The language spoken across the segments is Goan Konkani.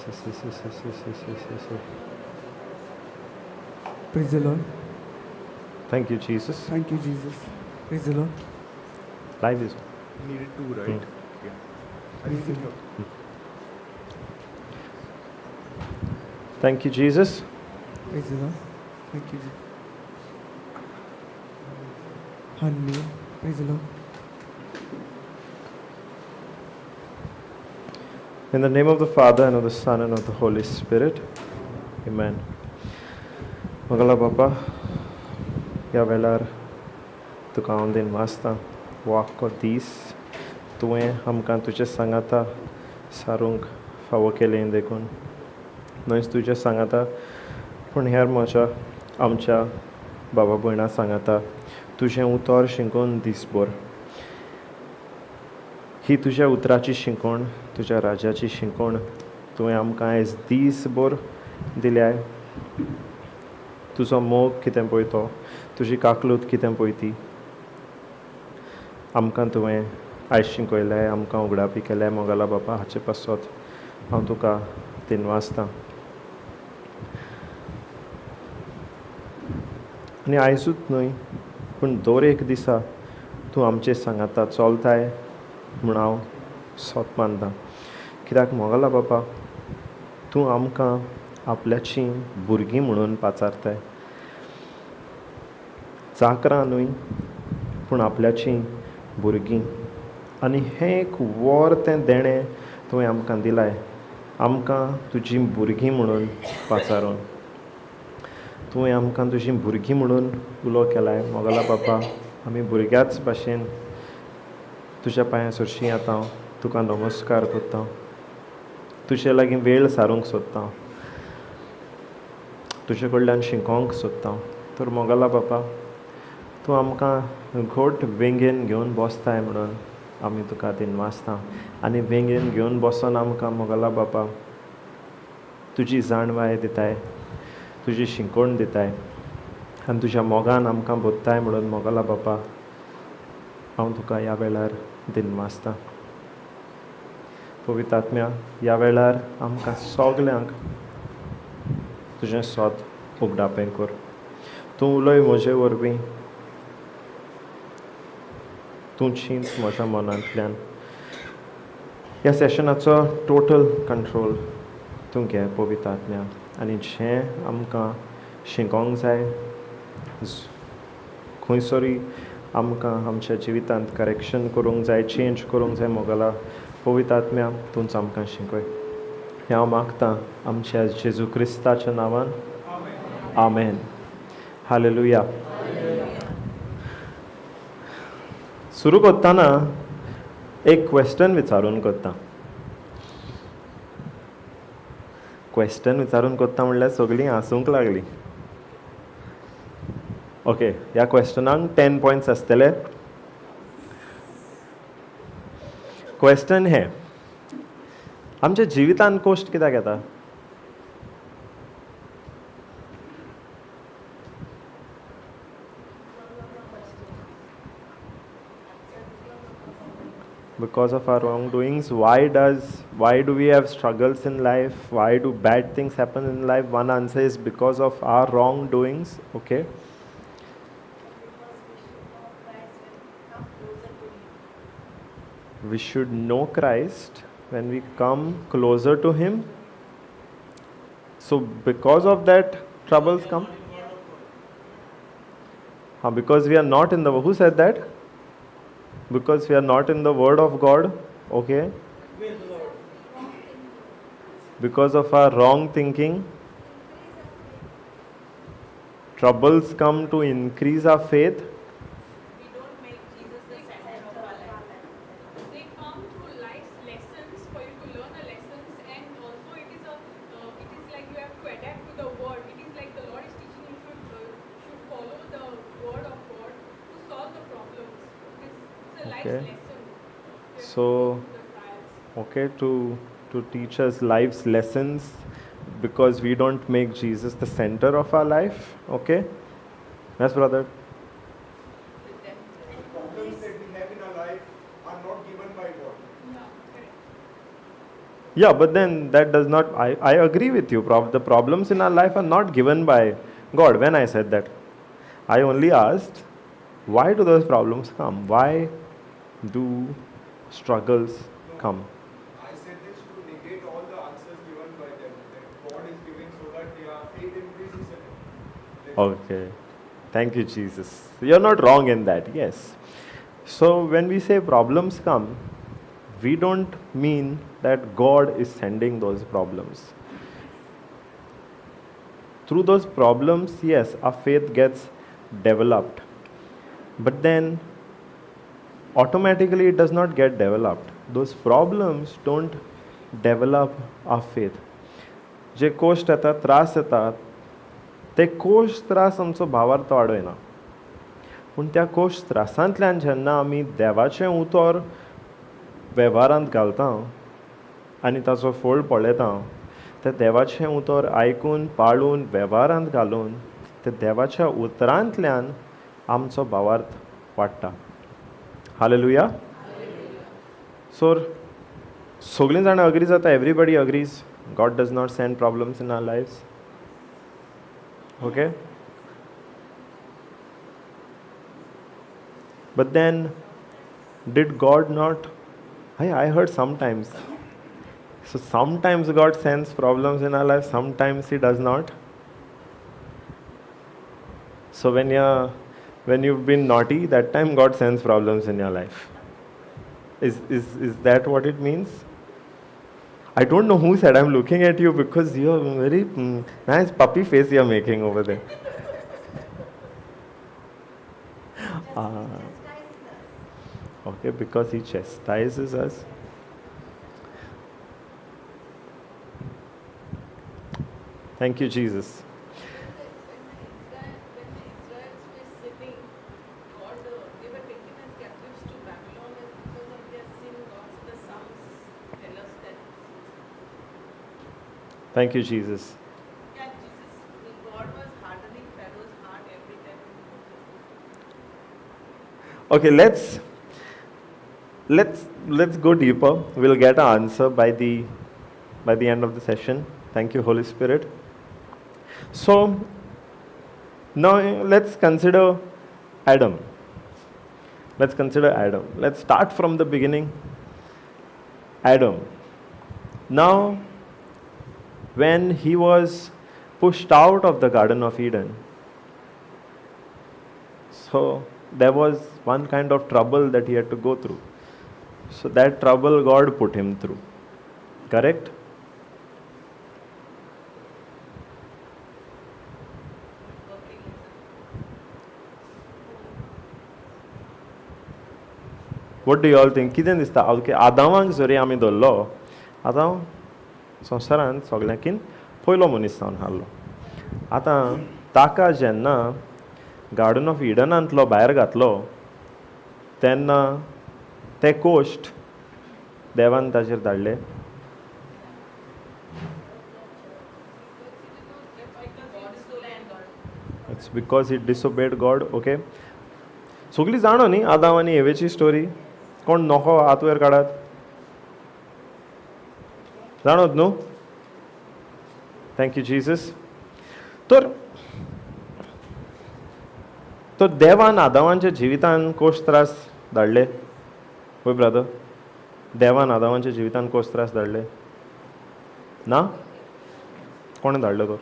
yes, yes, yes, yes, yes, yes, yes, yes, yes. Praise the Lord. Thank you, Jesus. Thank you, Jesus. Praise the Lord. Live is. Needed two, right? Yeah. I Praise think the Lord. Thank you, Jesus. Praise the Lord. Thank you, Jesus. Hallelujah. Praise the Lord. In the name of the Father, and of the Son, and of the Holy Spirit. Amen. मगला बापा, ह्या वेळार तुका हांव दिनवासता. हो आख्खो दीस तुवें आमकां तुजे सांगाता सारूंक फावो केलें देखून, न्हयच तुज्या सांगाता पूण हेर म्हज्या आमच्या बाबा भयणां सांगाता तुजें उतर शिकोवन दीसभर. ही तुज्या उतराची शिकवण, तुज्या राज्याची शिकवण तुवें आमकां आयज दीसभर दिल्याय. तुजो मोग कितें पळय तो, तुजी काकलूत कितें पळय ती आमकां तुवें आयज शिकयल्याय, आमकां उगडापी केल्याय. मोगाला बापा, हाचे पासत हांव तुका दिनवासता. आनी आयजूच न्हय पूण दर एक दिसा तूं आमचे सांगाता चलताय म्हूण हांव सोत मानता. कित्याक मोगाला बापा, तूं आमकां आपल्याचीं भुरगीं म्हणून पाचारताय. चाकरां न्हय पूण आपल्याचीं भुरगीं. आनी हें एक वर तें देणें तुवें आमकां दिलाय, आमकां तुजीं भुरगीं म्हणून पाचारून. तुवें आमकां तुजीं भुरगीं म्हणून उलो केलाय. मोगाला बापा, आमी भुरग्याच भाशेन तुज्या पांयां सरशीं येता, तुका नमस्कार करता, तुजे लागीं वेळ सारूंक सोदता, तुजे कडल्यान शिकोवंक सोदता. तर मोगाला बापा, तूं आमकां घट वेंगेन घेवन बसताय म्हणून आमी तुका दिनवासता. आनी वेंगेन घेवन बसोन आमकां मोगाला बापा तुजी जाणवाय दिताय, तुजी शिकवण दिताय आनी तुज्या मोगान आमकां बोत्ताय म्हणून मोगाला बापा हांव तुका ह्या वेळार दिनवासता. पवित्र आत्म्या, ह्या वेळार आमकां सगल्यांक तुजें सोत उगडापें कर. तूं उलय म्हजे वरवीं, तूं चिंत म्हज्या मनांतल्यान. ह्या सेशनाचो टोटल कंट्रोल तूं घे पवित्र आत्म्या. आनी जें आमकां शिकोवंक जाय, खंयसरूय आमकां आमच्या जिवितांत करेक्शन करूंक जाय, चेंज करूंक जाय, मोगाला पवित्र आत्म्या तूंच आमकां शिकय. हें हांव मागतां आमच्या जेजू क्रिस्ताच्या नांवान. आमेन. हालेलुया. सुरू करतना एक क्वेश्चन विचारून करता. क्वेश्चन विचारून करता म्हणल्यार सगळीं हांसूंक लागलीं. ओके, ह्या क्वेश्चनाक 10 पॉयंट्स आसतले. क्वेश्चन हें, आमच्या जिवितान कश्ट कित्याक येता? Because of our wrongdoings. Why do we have struggles in life? Why do bad things happen in life? One answer is because of our wrongdoings. Okay. We should know Christ when we come closer to Him. So because of that, troubles come. Because we are not in the... Who said that? Because we are not in the Word of God. Okay. Because of our wrong thinking, troubles come to increase our faith. We don't make Jesus the center of our life. They come through life's lessons for you to learn the lessons, and also it is it is like you have to adapt to the word. It is like the Lord is teaching you should follow the word of God to solve the problems. It's a life's Okay. lesson. You have So, to go through the trials. Okay, to teach us life's lessons, because we don't make Jesus the center of our life. Okay? Yes, brother. The problems that we have in our life are not given by God. Yeah, correct. Yeah, but then that does not, I agree with you. The problems in our life are not given by God. When I said that, I only asked, why do those problems come? Why do struggles come? I said this to negate all the answers given by them, that God is giving so that their faith increases in Him. Okay. Thank you, Jesus. You're not wrong in that, yes. So when we say problems come, we don't mean that God is sending those problems. Through those problems, yes, our faith gets developed. But then, automatically it does not get developed. Those problems don't develop our faith. J cost येतात, त्रास येतात, ते कोश त्रास आमचो भावार्थ वाडयना. पूण त्या कोश त्रासांतल्यान जेन्ना आमी देवाचें उतर वेव्हारांत घालता आनी ताचो फोळ पळयता, ते देवाचें उतर आयकून पाळून वेव्हारांत घालून ते देवाच्या उतरांतल्यान आमचो भावार्थ वाडटा. हालेलुया. सो सगळीं जाणां अग्री जाता, everybody agrees God does not send problems in our lives. Okay? But then, did God not? I heard sometimes. So sometimes God sends problems in our life, sometimes He does not. So when you've been naughty, that time God sends problems in your life. Is that what it means? I don't know who said. I'm looking at you because you have a very nice puppy face you're making over there. Okay, because He chastises us. Thank you, Jesus. When the Israelites were sinning, God, they were taken as captives to Babylon, and because of their sin, God, the Psalms tell us that. Thank you, Jesus. Yeah, Jesus, God was hardening Pharaoh's heart every time. Okay, let's go deeper. We'll get an answer by the end of the session. Thank you, Holy Spirit. So now let's consider Adam. Let's consider Adam. Let's start from the beginning. Adam. Now, when he was pushed out of the Garden of Eden, so there was one kind of trouble that he had to go through. So that trouble God put him through. Correct? What do you all think? कितें दिसता? ओके, आदामाक जरी आमी धरलो, आतां संवसारांत सगळ्यांकीन पयलो मनीस जावन हाडलो. आतां ताका जेन्ना गार्डन ऑफ इडनांतलो भायर घातलो तेन्ना ते कोश्ट देवान ताचेर धाडले. It's because he disobeyed God. Okay, सगळीं जाणो न्ही आदाम आनी हेवेची स्टोरी. कोण नको हात वयर काडात, जाणोत न्हू? Thank you Jesus. तर तर देवान आदामाच्या जिवितान कोश त्रास धाडले? वय ब्रदर, देवान आदामाच्या जिवितान कोश त्रास धाडले ना? कोणें धाडले तर?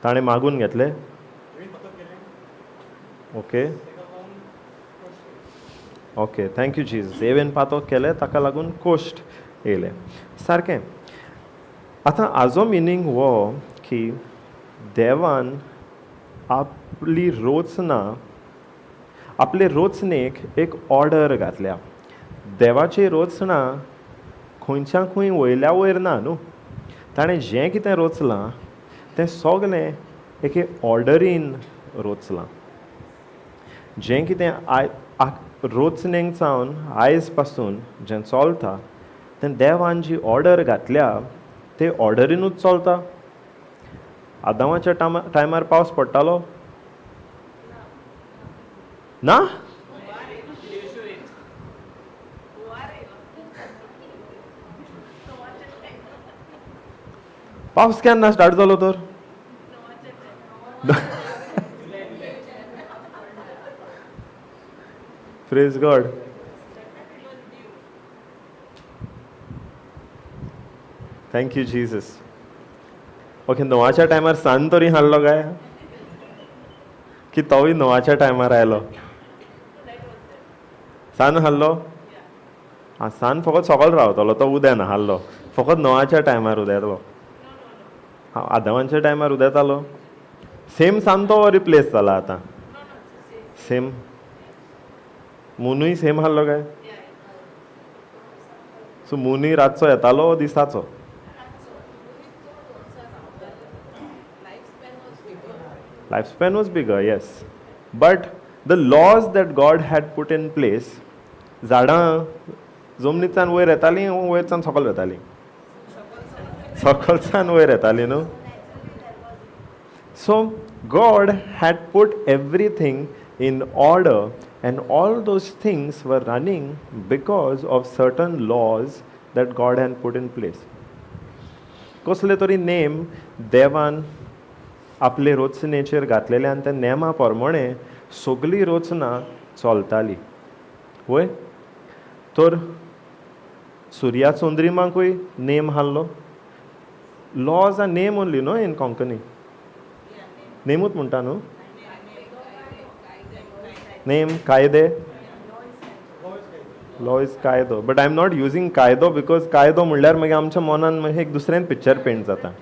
ताणें मागून घेतले. Okay okay, thank you Jesus. एवेन पातोक केलें, ताका लागून कोश्ट येयलें. सारकें. आतां हाजो मिनींग हो की देवान आपली रोचना, आपले रोचणेक एक ऑर्डर घातल्या. देवाची रोचना खंयच्या खंय वयल्या वयर ना न्हू. ताणें जें कितें रोचलां तें सगलें एके ऑर्डरीन रोचलां. जें कितें रोचणेक सावन आयज पासून जें चलता तें देवान जी ऑर्डर घातल्या ते ऑर्डरीनूच चलता. आदामाच्या टायमार पावस पडटालो ना? पावस केन्ना स्टार्ट जालो तर? Praise God. Thank you Jesus. Okay, नोवाच्या टायमार सान तरी हाडलो काय की तोवूय नोवाच्या टायमार आयलो? सान हाडलो? आं, सान फकत सोकोल रावतलो, तो उदय ना हाडलो, फकत नोवाच्या टायमार उदयतलो. आदामाच्या टायमार उदयतालो सेम सान, तो रिप्लेस जाला आतां. सेम मुनूय सेम हाडलो काय? सो मुनूय रातचो येतालो दिसाचो? Lifespan was bigger, yes. But the laws that God had put in place, झाडां जमनीच्यान वयर येतालीं, वयरच्यान सकयल वतालीं, सकलच्यान वयर येतालीं न्हू. So God had put everything in order and all those things were running because of certain laws that God had put in place. कसले तरी नेम देवान आपले रचनेचेर घातलेले आनी त्या नेमा प्रमाणे सगळी रचना चलताली. वय तर सुर्या चंद्रिमाकूय नेम हाडलो. लॉज are name only न्हू इन कोंकणी, नेमूच म्हणटा न्हू, नेम कायदे, लॉ is कायदो. But I am not using कायदो because कायदो म्हणल्यार मागीर आमच्या मनान मागीर एक दुसरें पिक्चर पेंट जाता.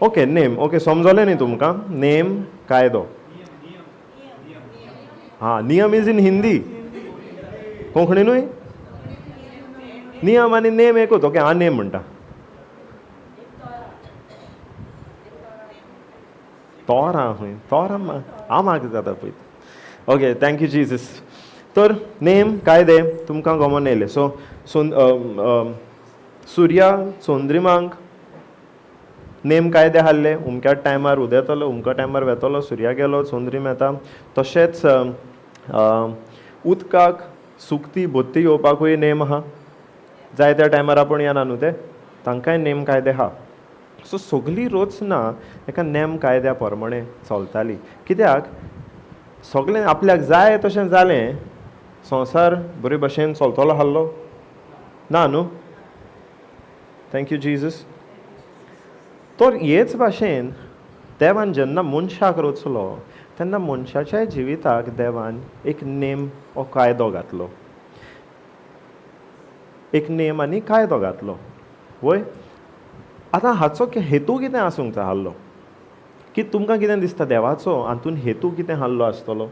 ओके, नेम, ओके, समजलें न्ही तुमकां? नेम, कायदो. हां, नियम is in Hindi, Konkani न्हय. नियम आनी नेम एकूच. ओके, हांव नेम म्हणटा. तोरां खंय, तोरां हांव म्हाका जाता पळय. Okay, thank you Jesus. तर नेम कायदे तुमकां गमोन येयले. सो सुर्या चंद्रिमांक नेम कायदे हाडले, उमक्या टायमार उदेतलो, उमक्या टायमार वेतलो, सुर्या गेलो चंद्रीम येता. तशेंच उदकाक सुकती बोत्ती येवपाकूय नेम आहा, जाय त्या टायमार आपूण येना न्हू ते, तांकांय नेम कायदे आहा. सो सगळी रचना एका नेम कायद्या प्रमाणे चलताली. कित्याक सगळें आपल्याक जाय तशें जालें, संवसार बरे भशेन चलतलो आहलो ना न्हू. Thank you Jesus. तर हेच भाशेन देवान जेन्ना मनशाक रचलो तेन्ना मनशाच्या जिविताक देवान एक नेम वो कायदो घातलो, एक नेम आनी कायदो घातलो. वय आतां हाचो हेतू कितें आसूंक जाय आहलो की तुमकां कितें दिसता देवाचो हातून हेतू कितें आहलो आसतलो?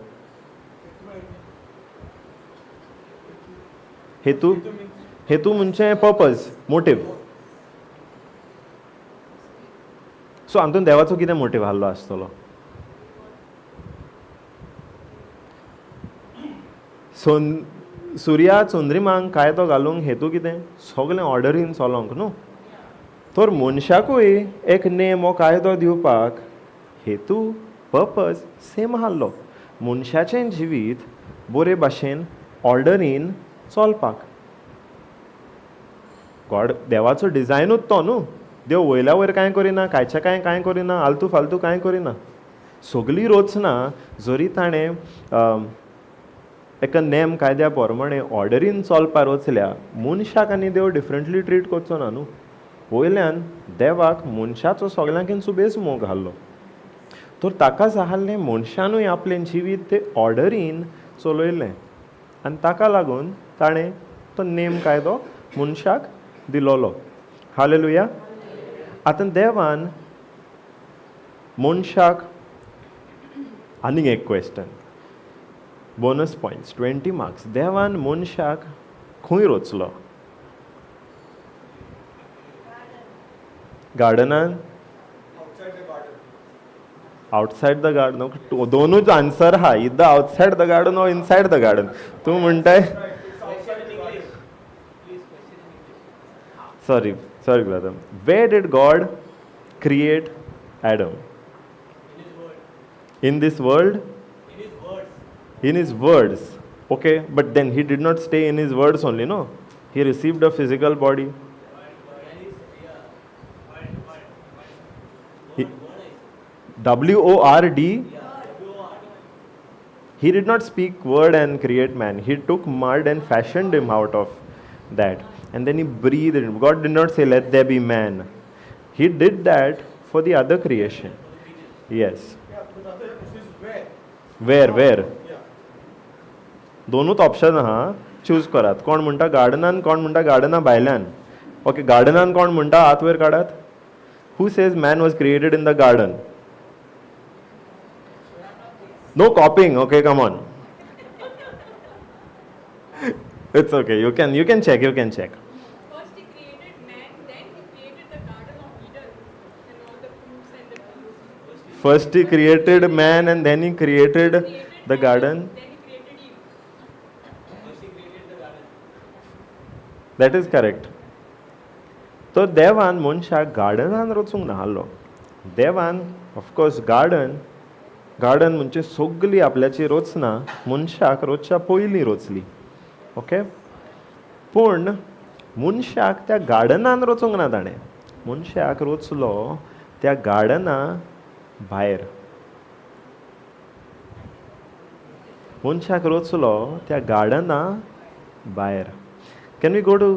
हेतू, हेतू म्हणजे पर्पज, मोटीव. सो हातून देवाचो कितें मोटीव आहलो आसतलो? सुर्या चंद्रिमांक कायदो घालूंक हेतू कितें? सगळें ऑर्डरीन चलोंक न्हू. तर मनशाकूय एक नेम वो कायदो दिवपाक हेतू, पर्पज सेम आहलो, मनशाचें जिवीत बरे भाशेन ऑर्डरीन चलपाक. गॉड देवाचो डिजायनूच तो न्हू. देव वयल्या वयर कांय करिना, कांयच्या कांय कांय करिना, आलतू फालतू कांय करिना. सगळी रचना जरी ताणें एका नेम कायद्या प्रमाणे ऑर्डरीन चलपा रचल्या, मनशाक आनी देव डिफरंटली ट्रीट करचो ना न्हू. वयल्यान देवाक मनशाचो सगळ्यांकीन सुबेज मोग आहलो, तर ताका जाय मनशानूय आपलें जिवीत ते ऑर्डरीन चलयलें आनी ताका लागून ताणें तो नेम कायदो मनशाक दिलोलो. हालेलुया. आतां देवान मनशाक आनीक एक क्वेश्चन, बोनस पॉयंट्स 20 मार्क्स. देवान मनशाक खंय रचलो? गार्डनान? Outside the garden. दोनूच आन्सर आहा, इदा outside the garden or inside the garden. तूं म्हणटाय? Sorry, sorry brother. Where did God create Adam? In this world? In his words. Okay, but then he did not stay in his words only, no? He received a physical body. W O R D. He did not speak word and create man. He took mud and fashioned him out of that. And then he breathed in. God did not say, let there be man. He did that for the other creation. Yes. Yeah, but other is where? Where, where? Yeah. दोनूच ऑप्शन आहा, चूज करात. कोण म्हणटा गार्डनान, कोण म्हणटा गार्डना भायल्यान. ओके, गार्डनान कोण म्हणटा हात वयर काडात. Who says man was created in the garden? No copying, okay, come on. It's okay, you can check, you can check. First he created man, then he created the Garden of Eden and all the fruits and the trees. First he created man and then he created the man, garden. Then he created Eve. That is correct. तर देवान मनशाक गार्डनान रचूंक नासलो. देवान ऑफकोर्स गार्डन, गार्डन म्हणजे सगली आपल्याची रचना मनशाक रोजच्या पयलीं रचली. ओके, पूण मनशाक त्या गार्डनान रचूंक ना ताणें. मनशाक रचलो त्या गार्डना भायर. मनशाक रचलो त्या गार्डना भायर. Can we go to,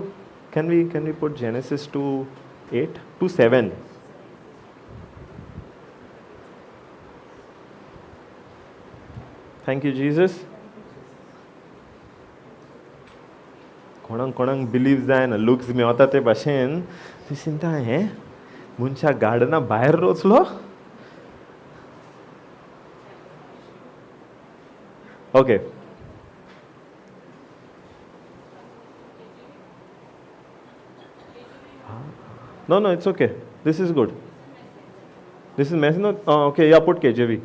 can we put Genesis 2:8 2:7? Thank you Jesus. कोणाक कोणाक बिलीव जायना, लुक्स मेवता ते भाशेन ती चिंता, हें मनशाक गार्डना भायर रचलो. Okay, no no, it's okay, this is good, this is message. No, okay, yeah, put KJV.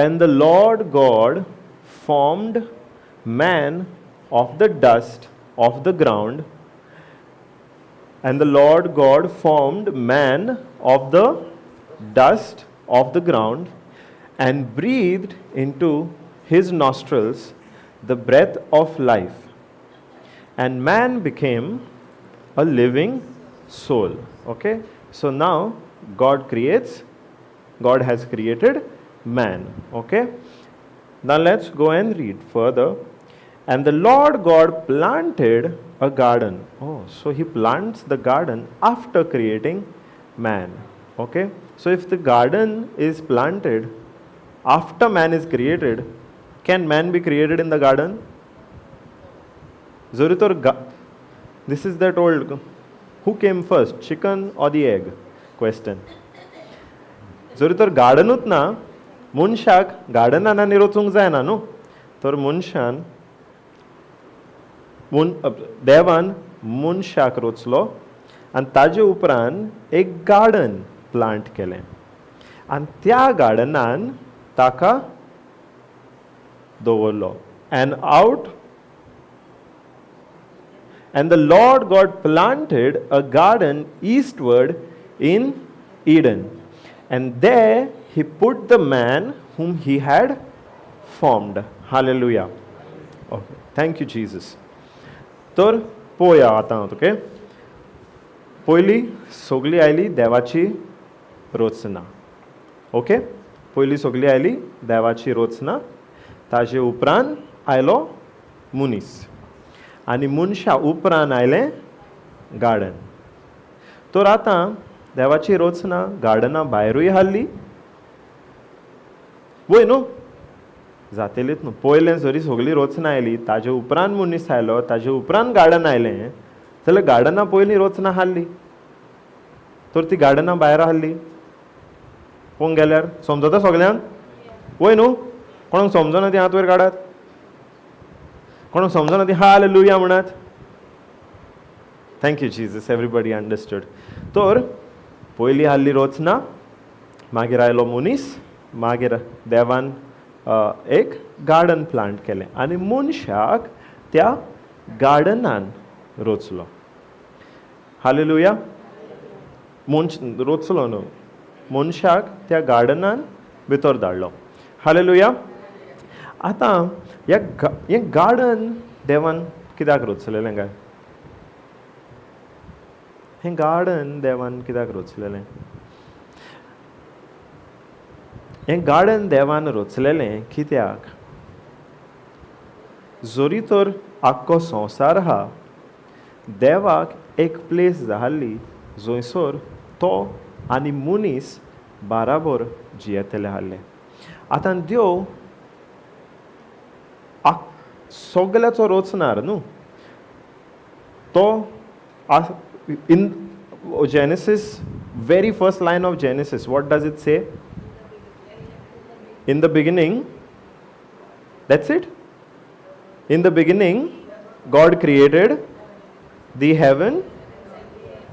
And the Lord God formed man of the dust of the ground. And the Lord God formed man of the dust of the ground and breathed into his nostrils the breath of life. And man became a living soul. Okay? So now God creates, God has created man. Okay? Now let's go and read further. And the Lord God planted a garden. Oh, so he plants the garden after creating man. Okay? So if the garden is planted after man is created, can man be created in the garden? Zoritor, this is that old, who came first, chicken or the egg question. Zoritor gardenut na, मनशाक गार्डनान आनी रचूंक जायना न्हू. तर मनशान देवान मनशाक रचलो आनी ताजे उपरांत एक गार्डन प्लांट केलें आनी त्या गार्डनान ताका दवरलो. And out and the Lord God planted a garden eastward in Eden and there he put the man whom he had formed. Hallelujah. Okay. Thank you, Jesus. तर पोया आतां, ओके, पयली सगली आयली देवाची रचना. ओके, पयली सगली आयली देवाची रचना, ताजे उपरांत आयलो मनीस आनी मनशा उपरांत आयलें गार्डन. तर आतां देवाची रचना गार्डना भायरूय हाडली वय न्हू, जातेलीच न्हू. पयलें जरी सगळी रचना आयली, ताजे उपरांत मनीस आयलो, ताजे उपरांत गार्डन आयलें, जाल्यार गार्डना पयलीं रचना हाडली, तर ती गार्डना भायर हाडली. पळोवंक गेल्यार समजता सगल्यांक वय न्हू? कोणाक समजना ती हात वयर काडात, कोणाक समजना ती हालेलुया म्हणात. Thank you Jesus, everybody understood. तर पयलीं हाडली रचना, मागीर आयलो मनीस, मागीर देवान एक गार्डन प्लांट केलें आनी मनशाक त्या गार्डनान रचलो. हालेलुया. मनश रचलो न्हू, मनशाक त्या गार्डनान भितर धाडलो. हालेलुया. आतां हें गार्डन देवान कित्याक रचलेलें काय? हें गार्डन देवान कित्याक रचलेलें? हें गार्डन देवान रचलेलें कित्याक? जरी तर आख्खो संवसार आहा, देवाक एक प्लेस जाल्ली जंयसर तो आनी मनीस बाराबर जियेतले आहले. आतां देव सगल्याचो रचणार न्हू, तो in Genesis, very first line of Genesis, what does it say? In the beginning, that's it. In the beginning God created the heaven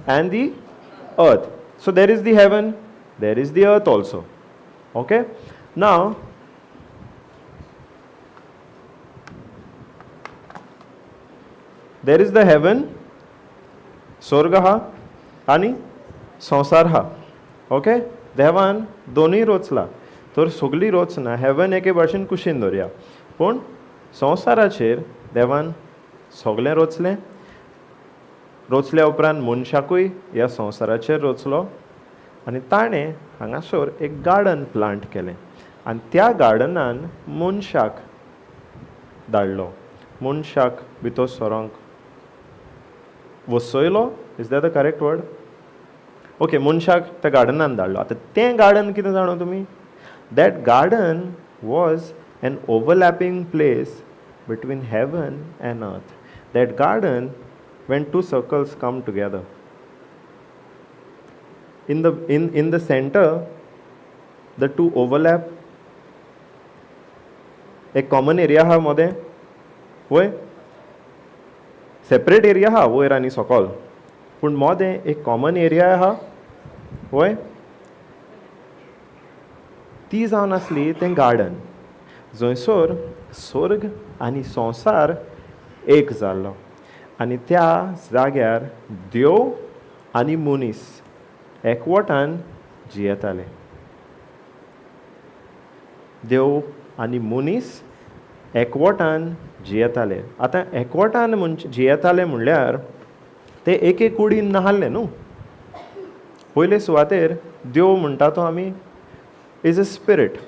and the earth. So there is the heaven, there is the earth also. Okay? Now, there is the heaven, स्वर्ग हा आनी संवसार हा. ओके? देवान दोनूय रोचला, तर सगळी रोचना. हेवन एके भाशेन कुशीन दवरया, पूण संवसाराचेर देवान सगळें रोचलें. रोचल्या उपरांत मनशाकूय ह्या संवसाराचेर रोचलो आनी ताणें हांगासर एक गार्डन प्लांट केलें आनी त्या गार्डनान मनशाक धाडलो, मनशाक भितर सरोंक वसयलो. Is that the correct word? Okay, मनशाक त्या गार्डनान धाडलो. आतां तें गार्डन कितें जाणा तुमी? That garden was an overlapping place between heaven and earth. That garden, when two circles come together, in the center the two overlap. एक कॉमन एरिया आहा मदें, वय सेपरेट एरिया आहा वयर आनी सकल, पूण मदें एक कॉमन एरिया आहा, वय. ती जावन आसली तें गार्डन जंयसर स्वर्ग आनी संवसार एक जाल्लो आनी त्या जाग्यार देव आनी मनीस एकवटान जियेताले. देव आनी मनीस एकवटान जियेताले. आतां एकवटान जियेताले म्हणल्यार ते एके कुडीन नासले न्हू. पयले सुवातेर देव म्हणटा तो आमी is a spirit.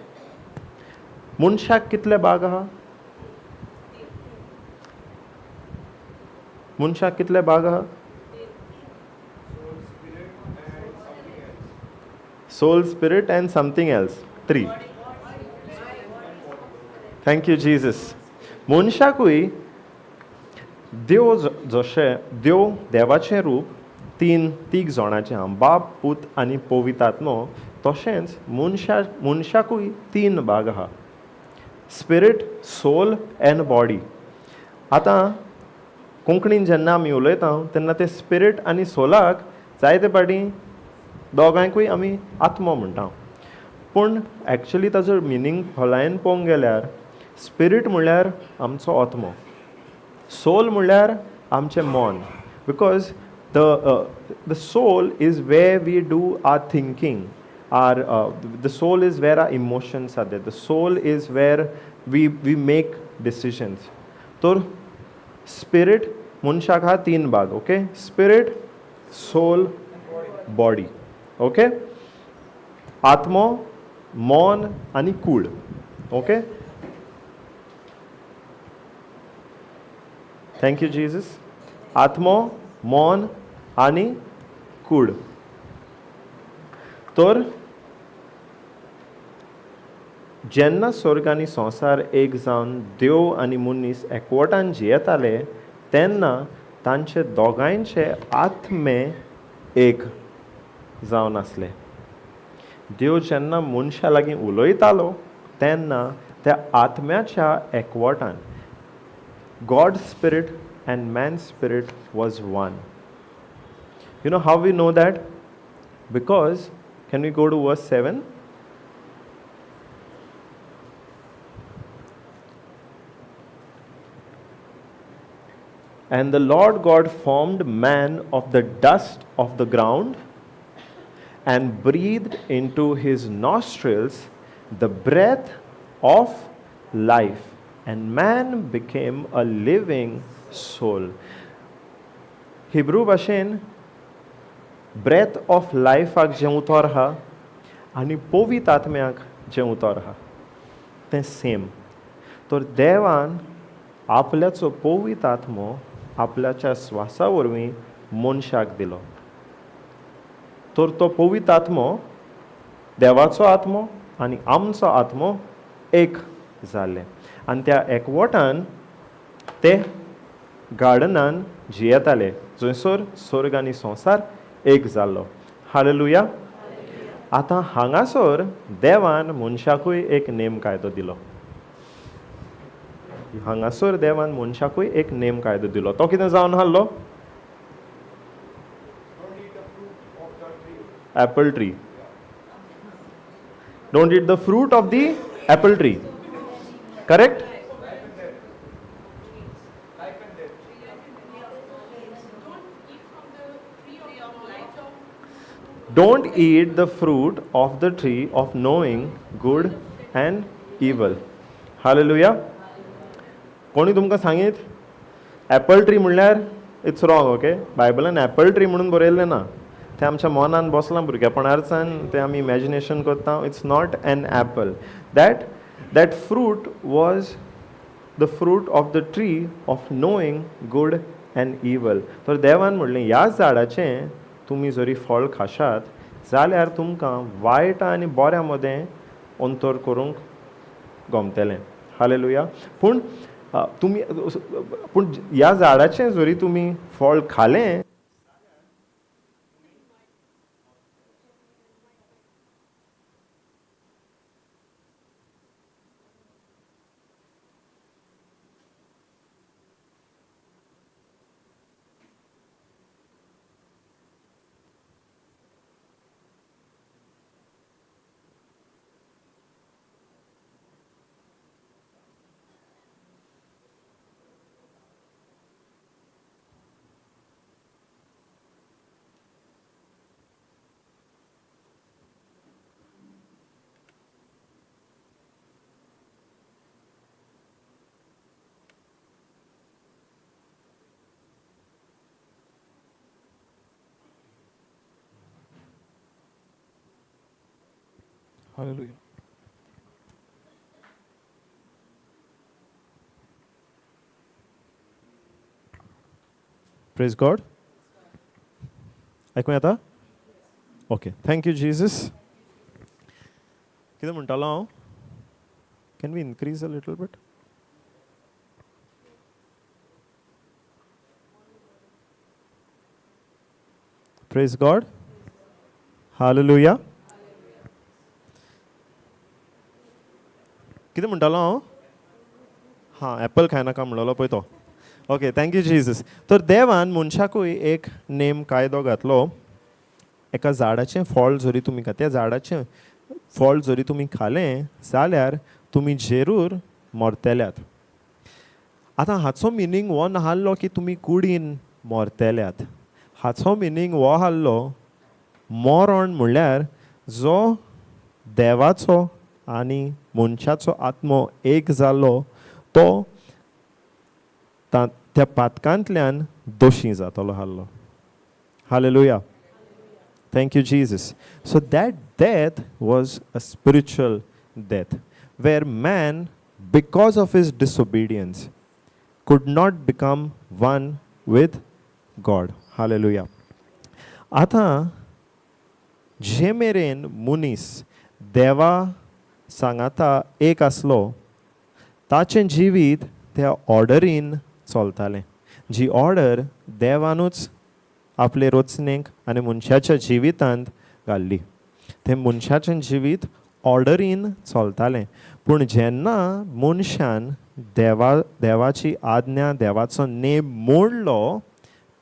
मनशाक कितले भाग आहा? मनशाक कितले भाग आहा? Soul, spirit and something else. 3. Thank you Jesus. मनशाकूय देव जशें देव देवाचें रूप तीग जाणाचें आहा, बाप, पूत आनी पवित्र आत्मो, तशेंच मनशाकूय 3 भाग आहा, स्पिरीट, सोल एंड बॉडी. आतां कोंकणीन जेन्ना आमी उलयता तेन्ना ते स्पिरीट आनी सोलाक जायते पाटी दोगांयकूय आमी आत्मो म्हणटा, पूण एक्चुली ताजो मिनींग खोलायेन पळोवंक गेल्यार स्पिरीट म्हणल्यार आमचो आत्मो, सोल म्हणल्यार आमचें मन. Because the soul is where we do our thinking, our the soul is where our emotions are there, the soul is where we make decisions. तर स्पिरीट मनशाक आहा 3 भाग. Okay, spirit, soul, body. Okay, आत्मो, मन आनी कूड. Okay, thank you Jesus. आत्मो, मन आनी कूड. तर जेन्ना स्वर्ग आनी संवसार एक जावन देव आनी मनीस एकवटान जियेताले तेन्ना तांचे दोगांयचे आत्मे एक जावन आसले. देव जेन्ना मनशा लागीं उलयतालो तेन्ना त्या आत्म्याच्या एकवटान God spirit and man spirit was one. You know how we know that? Because can we go to verse 7? And the Lord God formed man of the dust of the ground and breathed into his nostrils the breath of life, and man became a living soul. Hebrew भाशेन ब्रेथ ऑफ लायफाक जें उतर आहा आनी पवित्र आत्म्याक जें उतर आहा तें सेम. तर देवान आपल्याचो पवित्र आत्मो आपल्याच्या स्वासा वरवीं मनशाक दिलो. तर तो पवित्र आत्मो देवाचो आत्मो आनी आमचो आत्मो एक जाल्ले आनी त्या एकवटान ते गार्डनान जियेताले जंयसर स्वर्ग आनी संवसार एक जाल्लो. हालेलुया. आतां हांगासर देवान मनशाकूय एक नेम कायदो दिलो. हांगासर देवान मनशाकूय एक नेम कायदो दिलो. तो कितें जावन आहलो? Apple tree. Don't eat the fruit of the apple tree. Correct? Don't eat the fruit of the tree of knowing good and evil. Hallelujah. कोणी तुमकां सांगीत एपल ट्री म्हणल्यार it's wrong. Okay, बायबलान एपल ट्री म्हणून बरयल्लें ना. तें आमच्या मनान बसलां भुरगेपणारच्यान, तें आमी इमॅजिनेशन करता. It's not an apple. That that fruit was the fruit of the tree of knowing good and evil. तर देवान म्हणलें ह्या झाडाचें तुमी जरी फळ खाशात जाल्यार तुमकां वायट आनी बऱ्या मदें अंतर करूंक गमतलें. हालेलुया. पूण तुमी पूण ह्या झाडाचें जरी तुमी फळ खालें Hallelujah. Praise God. आयकूं येता? Okay, thank you Jesus. कितें म्हणटालो हांव? Can we increase a little bit? Praise God. Hallelujah. कितें म्हणटालो हांव? हां, एप्पल खायनाका म्हणलेलो पळय तो. Okay, thank you Jesus. तर देवान मनशाकूय एक नेम कायदो घातलो. एका झाडाचें फळ जरी तुमी त्या झाडाचें फळ जरी तुमी खालें जाल्यार तुमी जेरूर मरतल्यात. आतां हाचो मिनींग हो नासलो की तुमी कुडीन मरतल्यात. हाचो मिनींग हो आहलो मरण म्हणल्यार जो देवाचो आनी मनशाचो आत्मो एक जालो तो त्या पातकांतल्यान दोशी जातलो आहलो. Hallelujah. Thank you Jesus. So that death was a spiritual death where man because of his disobedience could not become one with God. Hallelujah. आतां जे मेरेन मनीस देवा सांगाता एक आसलो ताचें जिवीत त्या ऑर्डरीन चलतालें, जी ऑर्डर देवानूच आपले रचणेक आनी मनशाच्या जिवितांत घाल्ली. तें मनशाचें जिवीत ऑर्डरीन चलतालें. पूण जेन्ना मनशान देवाची आज्ञा देवाचो नेम मोडलो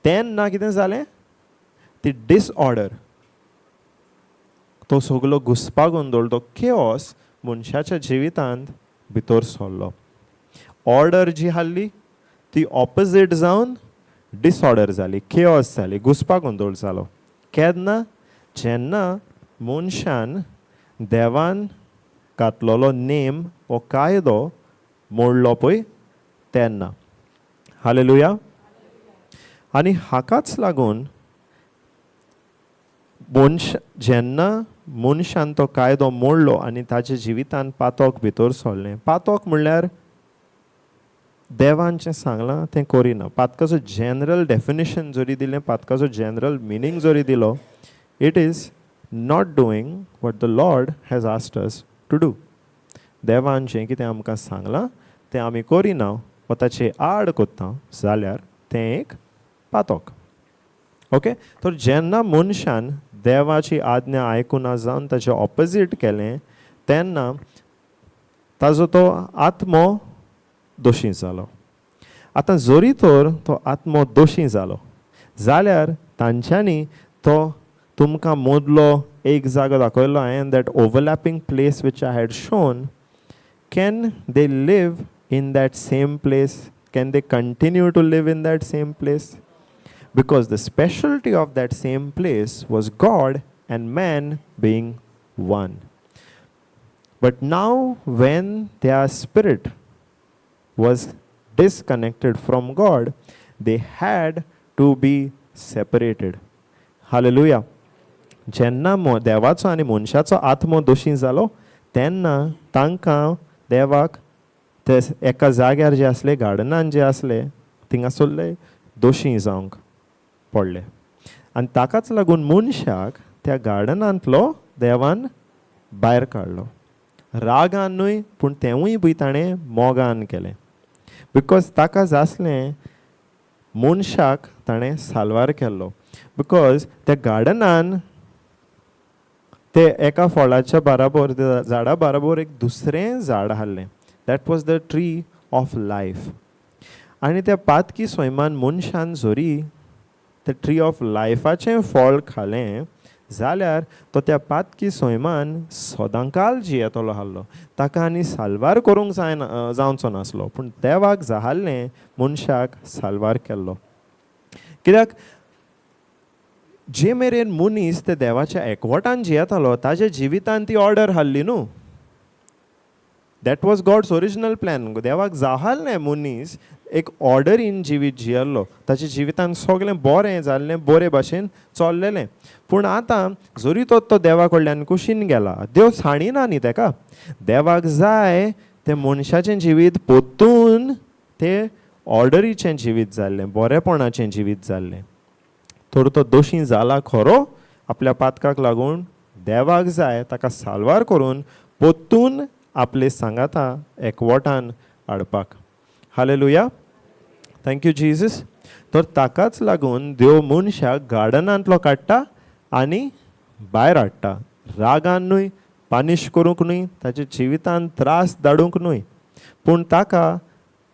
तेन्ना कितें जालें? ती डिसऑर्डर, तो सगलो घुसपा गोंदळ, तो केओस मनशाच्या जिवितांत भितर सरलो. ऑर्डर जी आहली ती ऑपोजीट जावन डिसऑर्डर जाली, केओस जाली, घुसपा गोंदळ जालो. केन्ना? जेन्ना मनशान देवान घातलेलो नेम वो कायदो मोडलो पळय तेन्ना. हालेलुया. आनी हाकाच लागून मनश जेन्ना मनशान तो कायदो मोडलो आनी ताच्या जिवितान पातोक भितर सरलें. पातोक म्हणल्यार देवान जें सांगलां तें करिना. पातकाचो जनरल डेफिनेशन जरी दिलें, पातकाचो जनरल मिनींग जरी दिलो, it is not doing what the Lord has asked us to do. देवान जें कितें आमकां सांगलां तें आमी करिना वा ताचे आड कोत्ता जाल्यार तें एक पातोक. ओके, तर जेन्ना मनशान देवाची आज्ञा आयकुना जावन ताचें ऑपोजीट केलें तेन्ना ताजो तो आत्मो दोशी जालो. आतां जरी तर तो आत्मो दोशी जालो जाल्यार तांच्यांनी तो तुमकां मदलो एक जागो दाखयलो हांवें, that overlapping place which I had shown, can they live in that same place? Can they continue to live in that same place? Because the specialty of that same place was God and man being one. But now when their spirit was disconnected from God, they had to be separated. Hallelujah. जेन्ना देवाचो आनी मनशाचो आत्मो दोशी जालो तेन्ना तांकां देवाक ते एका जाग्यार जे आसले, गार्डनान जे आसले, थिंगासरले दोशी जावंक पडले. आनी ताकाच लागून मनशाक त्या गार्डनांतलो देवान भायर काडलो. रागान न्हय, पूण तेंवूय बी ताणें मोगान केलें, because ताका जासलें मनशाक ताणें साल्वार केल्लो. Because त्या गार्डनान ते एका फळाच्या बाराबोर, त्या झाडा बाराबोर एक दुसरें झाड हाडलें, that was the tree of life. आनी त्या पातकी सैमान मनशान जरी ते ट्री ऑफ लायफाचें फळ खालें जाल्यार तो त्या पातकी सैमान सदांकाल जियेतलो आहलो, ताका आनी साल्वार करूंक जायना, जावचो नासलो. पूण देवाक जाहारलें मनशाक साल्वार केल्लो, कित्याक जे मेरेन मनीस ते देवाच्या एकवटान जियेतालो ताज्या जिवितान ती ऑर्डर हाडली न्हू. That was God's original plan. देवाक जाहारलें मनीस एक ऑर्डरीन जिवीत जियेल्लो, ताच्या जिवितान सगळें बरें जाल्लें, बरे भाशेन चल्लेलें. पूण आतां जरी तो देवा कडल्यान कुशीन गेला, देव सांडिना न्ही तेका. देवाक जाय तें मनशाचें जिवीत पोत्तून तें ऑर्डरीचें जिवीत जाल्लें, बरेपणाचें जिवीत जाल्लें. तर तो दोशी जाला खरो आपल्या पातकाक लागून, देवाक जाय ताका साल्वार करून पोत्तून आपले सांगाता एकवटान हाडपाक. Hallelujah, thank you Jesus. तर ताकाच लागून देव मनशाक गार्डनांतलो काडटा आनी भायर हाडटा, रागान न्हय, पानिश करूंक न्हय, ताच्या जिवितान त्रास धाडूंक न्हय, पूण ताका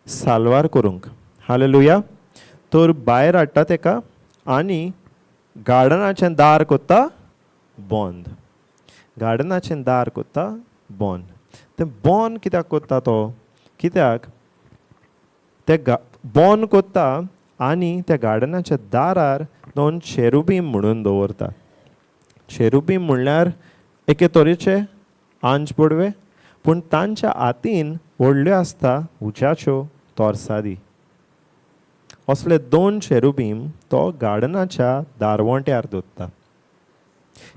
साल्वार करूंक. हालेलुया. तर भायर हाडटा तेका आनी गार्डनाचें दार कोत्ता बंद, गार्डनाचें दार कोत्ता बंद. तें बंद कित्याक कोत्ता तो? कित्याक ते बंद कोत्ता आनी त्या गार्डनाच्या दारार दोन चेरुबीम म्हणून दवरता. चेरुबीम म्हणल्यार एके तरेचे आंज पडवे, पूण तांच्या हातीन व्हडल्यो आसता उज्याच्यो तोरसादी. असले दोन चेरुबीम तो गार्डनाच्या दारवंट्यार दवरता,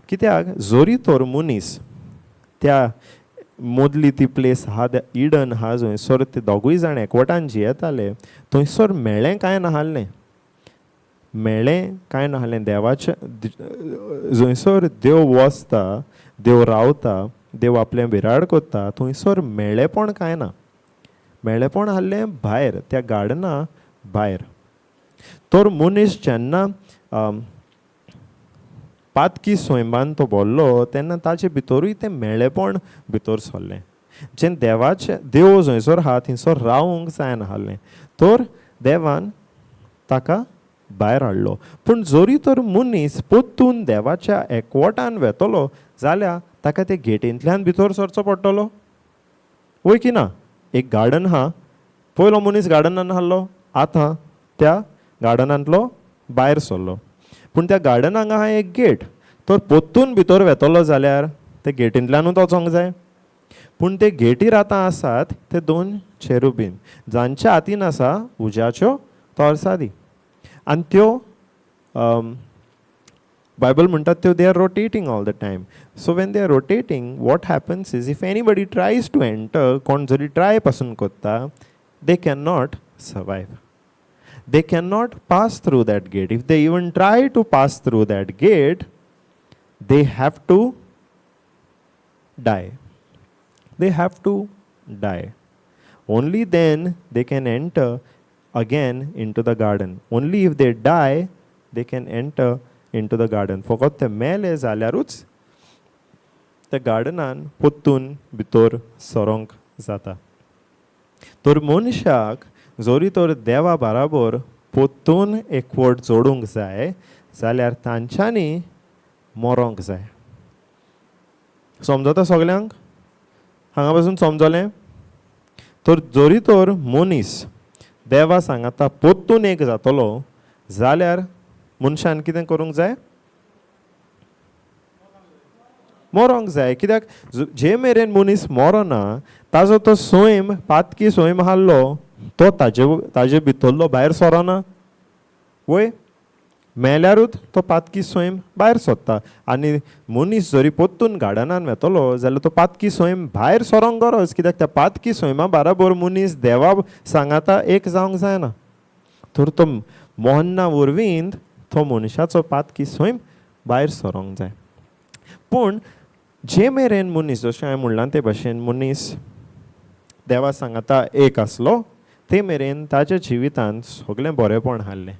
कित्याक जरी तर मनीस त्या मदली ती प्लेस आहा, इडन आहा, जंयसर ते दोगूय जाण एकवटान जियेताले, थंयसर मेळ्ळें कांय नासलें, मेळ्ळें कांय नासलें. देवाचें जंयसर देव वसता, देव रावता, देव आपलें बिराड कोत्ता, थंयसर मेळ्ळेपण कांय ना. मेळ्ळेपण आहलें भायर, त्या गार्डना भायर. तर मनीस जेन्ना पातकी सैमान तो भरलो तेन्ना ताचे भितरूय तें मेळेपण भितर सरलें, जें देवाचें देव जंयसर आहा थंयसर रावूंक जायना आहलें. तर देवान ताका भायर हाडलो. पूण जरी तर मनीस परतून देवाच्या एकवटान वेतलो जाल्यार ताका ते गेटींतल्यान भितर सरचो पडटलो, वय की ना? एक गार्डन आहा, पयलो मनीस गार्डनान आहलो, आतां त्या गार्डनांतलो भायर सरलो, पूण त्या गार्डनाक आहा एक गेट. तर परतून भितर वेतलो जाल्यार ते गेटींतल्यानूच वचोंक जाय. पूण ते गेटीर आतां आसात ते दोन चेरुबीन, जांच्या हातीन आसा उज्याच्यो तोरसादी, आनी त्यो बायबल म्हणटात त्यो they are rotating all the time. So when they are rotating, what happens is if anybody tries to enter, कोण जरी ट्राय पासून कोत्ता, they can not survive. They can not pass through that gate. If they even try to pass through that gate, they have to die. They have to die. Only then they can enter again into the garden. Only if they die, they can enter into the garden. फकत ते मेले जाल्यारूच त्या गार्डनान पोत्तून भितर सरोंक जाता. तर मनशाक जरी तर देवा बराबर पोत्तून एकवट जोडूंक जाय जाल्यार तांच्यांनी मरोंक जाय. समजता सगल्यांक? हांगा पासून समजलें? तर जरी तर मनीस देवा सांगाता पोत्तून एक जातलो जाल्यार मनशान कितें करूंक जाय? मरोंक जाय. कित्याक जे मेरेन मनीस मरोना ताजो तो सैम पातकी सैम आहलो तो ताजे ताजे भितरलो भायर सरोना वय. मेल्यारूच तो पातकी सैम भायर सोदता. आनी मनीस जरी पोत्तून गार्डनान वेतलो जाल्यार तो पातकी सैम भायर सरोंक गरज, कित्याक त्या पातकी सैमा बराबर मनीस देवा सांगाता एक जावंक जायना. तर तो मोहन्ना वरवीं तो मनशाचो पातकी सैम भायर सरोंक जाय. पूण जे मेरेन मनीस, जशें हांवें म्हणलां ते भशेन, मनीस देवा सांगाता एक आसलो ते मेरेन ताच्या जिवितांत सगळें बरेंपण हाडलें.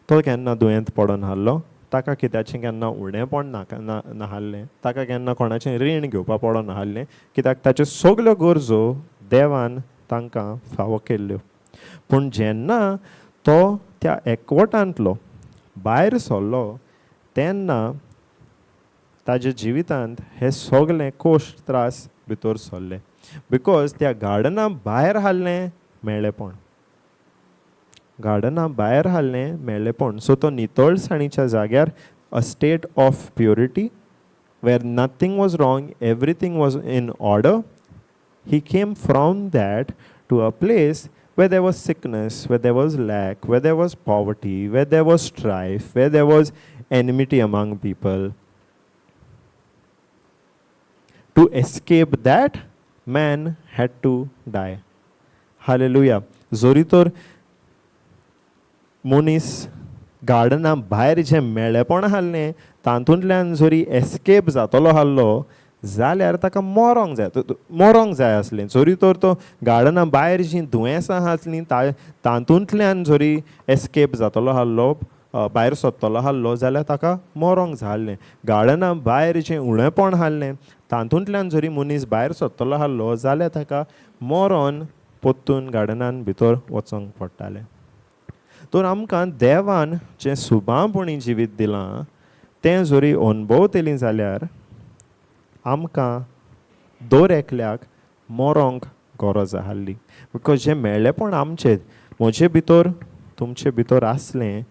तो केन्ना दुयेंत पडोन हाडलो, ताका कित्याचें केन्ना उणेंपण नाका नाहाडलें, ताका केन्ना कोणाचें रीण घेवपा पडोन नाहाडलें, कित्याक ताच्यो सगल्यो गरजो देवान तांकां फावो केल्ल्यो. पूण जेन्ना तो त्या एकवटांतलो भायर सरलो तेन्ना ताज्या जिवितांत हे सगळे कोश त्रास भितर सरले. Because त्या गार्डना भायर हाडलें मेळ्ळेपण, गार्डना भायर हाडलें मेळ्ळेपण. सो तो नितळसाणीच्या जाग्यार, a state of purity where nothing was wrong, everything was in order, he came from that to a place where there was sickness, where there was lack, where there was poverty, where there was strife, where there was enmity among people. To escape that, man had to die. Hallelujah. जरी तर मनीस गार्डना भायर जें मेळेपण हाडलें तातूंतल्यान जरी एस्केप जातलो आहलो जाल्यार ताका मरोंक जाय, मरोंक जाय आसलें. जरी तर तो गार्डना भायर जीं दुयेंसां आसलीं तातूंतल्यान जरी एस्केप जातलो आहलो, भायर सरतलो आहलो जाल्यार ताका मरोंक जाय आहलें. गार्डना भायर जें उणेपण आहलें तातूंतल्यान जरी मनीस भायर सरतलो आहलो जाल्यार ताका मरोन पोत्तून गार्डनान भितर वचोंक पडटालें. तर आमकां देवान जें सुबांपणी जिवीत दिलां तें जरी अणभवतलीं जाल्यार आमकां दर एकल्याक मरोंक गरज आहली. Because जें मेळ्ळेपण आमचें म्हजे भितर तुमचे भितर आसलें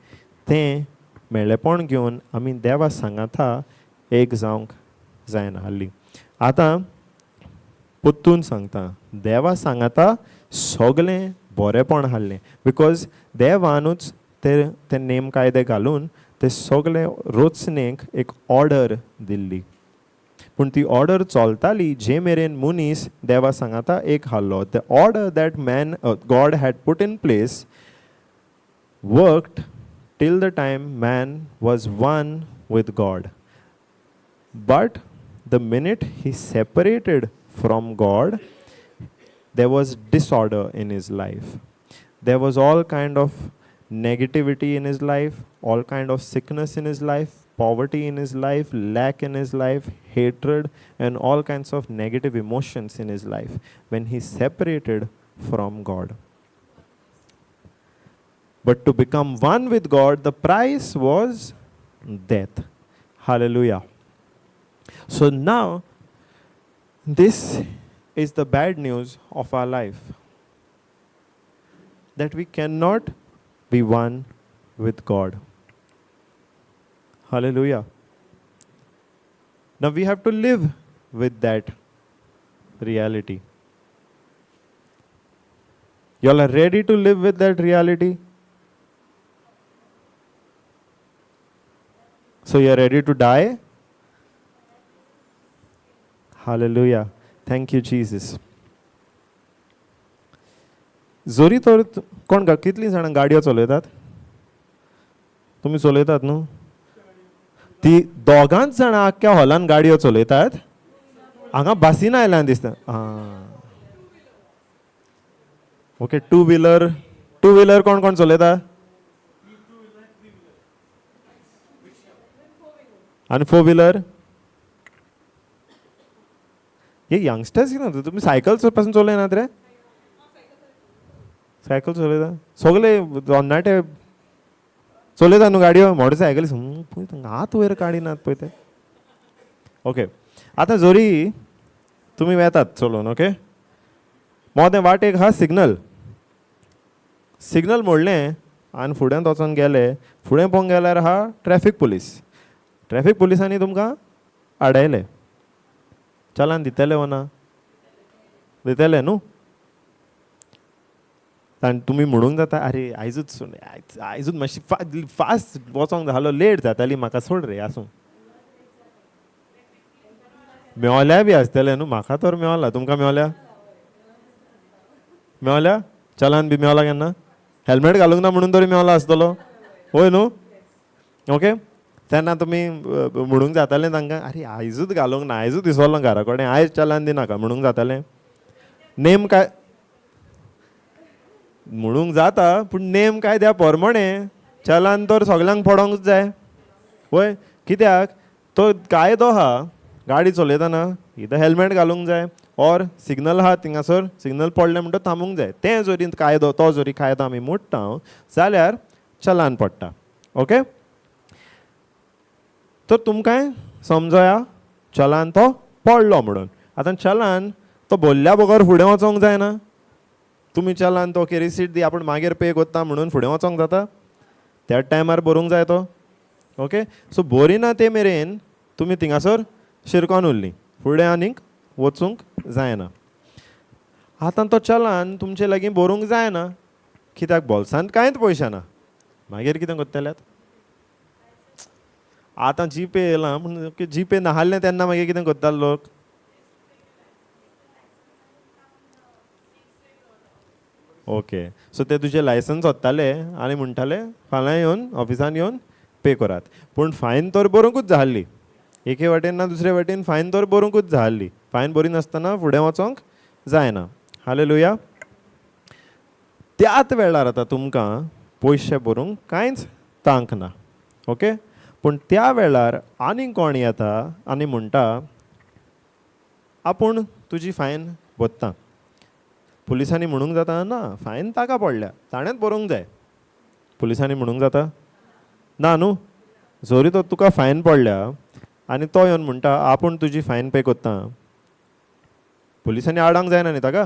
तें मेळ्ळेपण घेवन आमी देवा सांगाता एक जावंक जायना आहली. आतां पोत्तून सांगता, देवा सांगाता सगळें बरेंपण हाडलें. Because देवानूच ते ते नेम कायदे घालून ते सगळे रचणेक एक ऑर्डर दिल्ली. पूण ती ऑर्डर चलताली जे मेरेन मनीस देवा सांगाता एक हाडलो. The order that man God had put in place worked till the time man was one with God. But the minute he separated from God, there was disorder in his life. There was all kind of negativity in his life, all kind of sickness in his life, poverty in his life, lack in his life, hatred, and all kinds of negative emotions in his life when he separated from God. But to become one with God, the price was death. Hallelujah. So now, this is the bad news of our life, that we cannot be one with God. Hallelujah. Now we have to live with that reality. You all are ready to live with that reality? So you are ready to die? Hallelujah. Thank you Jesus. जरी तर कोण कितलीं जाणां गाडयो चलयतात? तुमी चलयतात न्हू? ती दोगांच जाणां आख्ख्या हॉलान गाडयो चलयतात. हांगा बसीन आयल्यान दिसता. आं, okay. Two wheeler, two wheeler कोण कोण चलयता? आनी फोर व्हिलर? हे यंगस्टर्स कितें तुमी सायकल पासून चलयनात रे? सायकल चलयता सगळे तरणाटे चलयता न्हू गाडयो, मोटरसायकल पळय हात वयर काडिनात पळय ते. ओके, आतां जरी तुमी वेतात चलोवन, ओके, मोदें वाटेक आहा सिग्नल, सिग्नल मोडलें आनी फुड्यांत वचोन गेले, फुडें पळोवंक गेल्यार आहा ट्रॅफीक पुलीस. ट्रॅफीक पुलिसांनी तुमकां आडायले, चलान दितले वो ना? दितले न्हू? आनी तुमी म्हणूंक जाता, आरे आयजूच सोड, आयजूच मातशी फास्ट वचोंक जालो, लेट जाताली म्हाका, सोड रे, आसूं. मेवल्या बी आसतले न्हू? म्हाका तर मेवला, तुमकां मेवल्या? मेवल्या चलान बी मेवला केन्ना? हेल्मेट घालूंक ना म्हणून तरी मेवला आसतलो, वय न्हू? ओके, तेन्ना तुमी म्हणूंक जातालें तांकां, आरे आयजूच घालूंक ना, आयजूच दिसलो घरा कडेन, आयज चलान दिनाका म्हणूंक जातालें? नेम काय म्हणूंक जाता, पूण नेम कायद्या प्रमाणे चलान तर सगल्यांक पडोंक जाय, वय? कित्याक तो कायदो आहा, गाडी चलयतना इदां हेल्मेट घालूंक जाय, ऑर सिग्नल आहा थिंगासर सिग्नल पडलें म्हणटकच थांबूंक जाय. तें जरी कायदो, तो जरी कायदो आमी मोडटा जाल्यार चलान पडटा. ओके, तर तुमकांय समजोया चलान तो पडलो म्हणून. आतां चलान तो बोल्ल्या बगर फुडें वचोंक जायना. तुमी चलान तो ओके रिसीट दी, आपूण मागीर पे करता म्हणून फुडें वचोंक जाता? त्याच टायमार बरोवंक जाय तो. ओके, सो बरिना ते मेरेन तुमी थिंगासर शिरकोन उरली, फुडें आनीक वचूंक जायना. आतां तो चलान तुमचे लागीं बरोवंक जायना, कित्याक बोल्सांत कांयच पयशे ना. मागीर कितें करतल्यात? आतां जी पे येयला पूण जी पे नासलें तेन्ना मागीर कितें करताले लोक? ओके, सो ते तुजें लायसन्स सोदताले आनी म्हणटाले फाल्यां येवन ऑफिसान येवन पे करात. पूण फायन तर बरोवंकूच जाय, एके वाटेन ना दुसरे वाटेन फायन तर बरोवंकूच जाय. फायन बरी नासतना फुडें वचोंक जायना. हालेलुया. त्याच वेळार आतां तुमकां पयशे भरूंक कांयच तांक ना. ओके, पूण त्या वेळार आनीक कोण येता आनी म्हणटा आपूण तुजी फायन भरता. पुलिसांनी म्हणूंक जाता ना, फायन ताका पडल्या, ताणेंच भरूंक जाय. पुलिसांनी म्हणूंक जाता ना न्हू? जरी तो तुका फायन पडल्या आनी तो येवन म्हणटा आपूण तुजी फायन पे करता, पुलिसांनी आडावंक जायना न्ही ताका?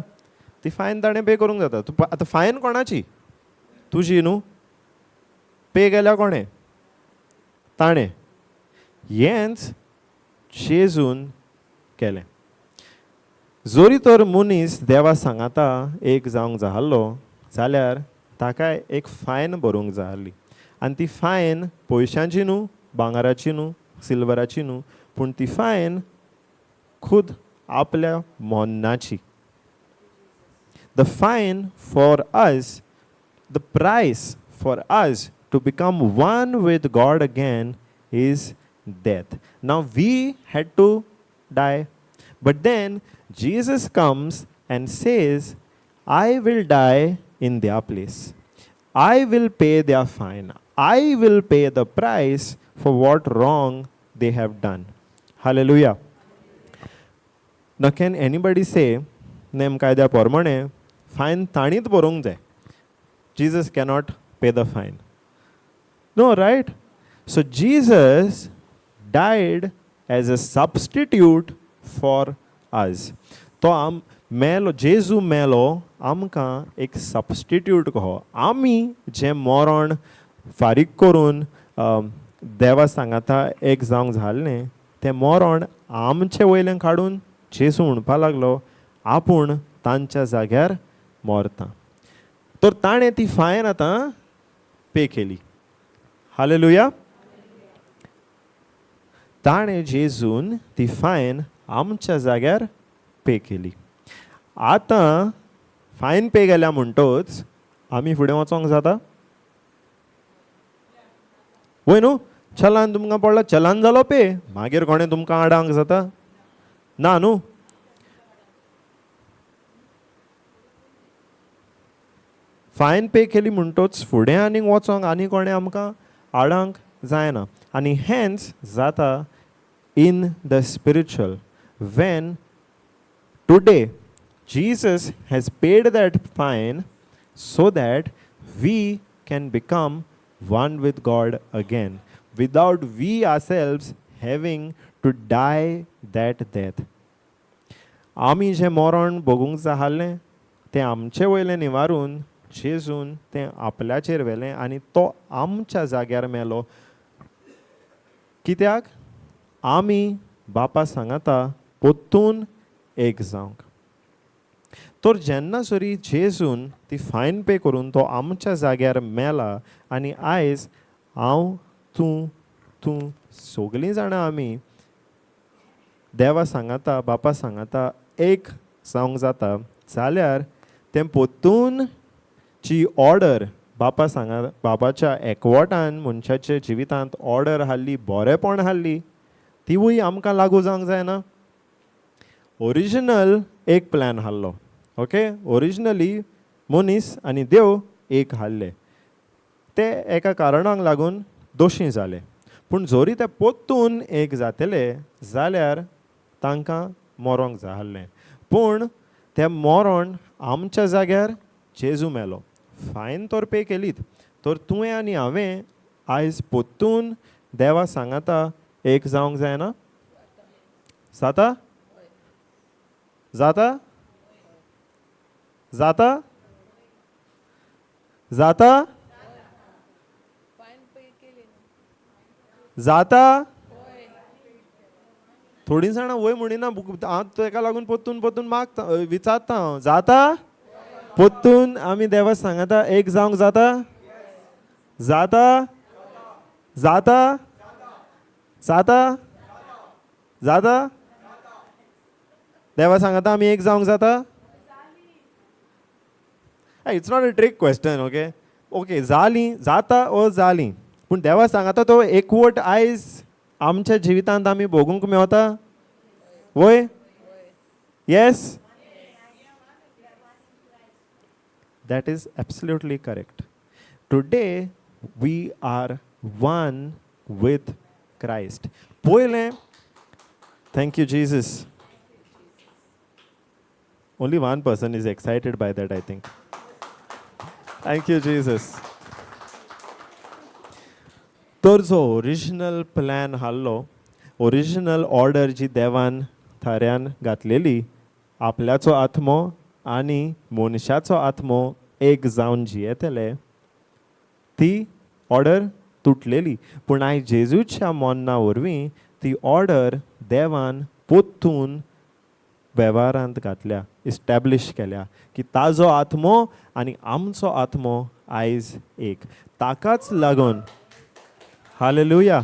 ती फायन ताणें पे करूंक जाता. तूं आतां फायन कोणाची? तुजी न्हू? पे केल्या कोणें? ताणें. हेंच जेजून केलें. जरी तर मनीस देवा सांगाता एक जावंक जाल्लो जाल्यार ताका एक फायन भरूंक जाय आसली, आनी ती फायन पयशांची न्हू, भांगराची न्हू, सिल्वराची न्हू, पूण ती फायन खुद आपल्या मरणाची. The fine for us, the price for us to become one with God again is death. Now we had to die, but then Jesus comes and says, I will die in their place. I will pay their fine. I will pay the price for what wrong they have done. Hallelujah. Now can anybody say, नेम कायद्या प्रमाणे फायन ताणीच भरूंक जाय, Jesus cannot pay the fine? No, right? So Jesus died as a substitute for us. तो आम मेलो, जेजू मेलो आमकां एक सबस्टिट्यूट कहो. आमी जें मरण फारीक करून देवा सांगाता एक जावंक जाल्लें, तें मरण आमचे वयल्यान काडून जेजू म्हणपा लागलो आपूण तांच्या जाग्यार मरता. तर ताणें ती फायन आतां पे केली. हालेलुया. ताणें जेजून ती फायन आमच्या जाग्यार पे केली. आतां फायन पे केल्या म्हणटोच आमी फुडें वचोंक जाता वय न्हू? चलान तुमकां पडला, चलान जालो पे, मागीर कोणें तुमकां आडांक जाता ना न्हू? फायन पे केली म्हणटोच फुडें आनीक वचोंक आनी कोणें आमकां आडांक जायना. आनी हेंच जाता in the spiritual when today Jesus has paid that fine so that we can become one with God again without we ourselves having to die that death. आमी जें मरण भोगूंक जाल्लें तें आमचे वयलें निवारून जेजून तें आपल्याचेर व्हेलें आनी तो आमच्या जाग्यार मेलो. कित्याक? आमी बापा सांगाता पोत्तून एक जावंक. तर जेन्ना सरी जेजून ती फायन पे करून तो आमच्या जाग्यार मेला आनी आयज हांव तूं तूं सगळीं जाणां आमी देवा सांगाता बापा सांगाता एक जावंक जाता जाल्यार तें पोत्तून जी ऑर्डर बापा सांगा बापाच्या एकवटान मनशाच्या जिवितांत ऑर्डर हाडली, बरेंपण हाडली, तिवूय आमकां लागू जावंक जायना. ओरिजिनल एक प्लॅन हाडलो, ओके? ओरिजिनली मनीस आनी देव एक हाडले, ते एका कारणाक लागून दोशी जाले. पूण जोरी ते पोत्तून एक जातले जाल्यार तांकां मरोंक जाय आसलें. पूण तें मरण आमच्या जाग्यार जेजू मेलो. फायन तर पे केलीत, तर तुवें आनी हांवें आयज पोत्तून देवा सांगाता एक जावंक जायना? जाता? जाता? जाता? जाता? जाता? थोडीं जाणां वय म्हणिना, हांव तेका लागून पोत्तून पोत्तून मागता, विचारता हांव. जाता? पोत्तून आमी देवा सांगाता एक जावंक जाता? जाता? जाता? जाता? जाता? देवा सांगाता आमी एक जावंक जाता? It's not a trick question, okay? Okay, जाली, जाता ओ जाली. पूण देवा सांगाता तो एकवट आयज आमच्या जिवितांत आमी भोगूंक मेवता वय? Yes? That is absolutely correct. Today we are one with Christ. पयलें, thank you Jesus. Only one person is excited by that, I think. Thank you Jesus. तर जो ओरिजिनल प्लॅन हाडलो, ओरिजिनल ऑर्डर जी देवान थाऱ्यान घातलेली, आपल्याचो आत्मो आनी मनशाचो आत्मो एक जावन जियेतले, ती ऑर्डर तुटलेली. पूण आयज जेजूच्या मरणा वरवीं ती ऑर्डर देवान पोत्तून वेव्हारांत घातल्या, इस्टॅब्लिश केल्या की ताजो आत्मो आनी आमचो आत्मो आयज एक. ताकाच लागून, हालेलुया,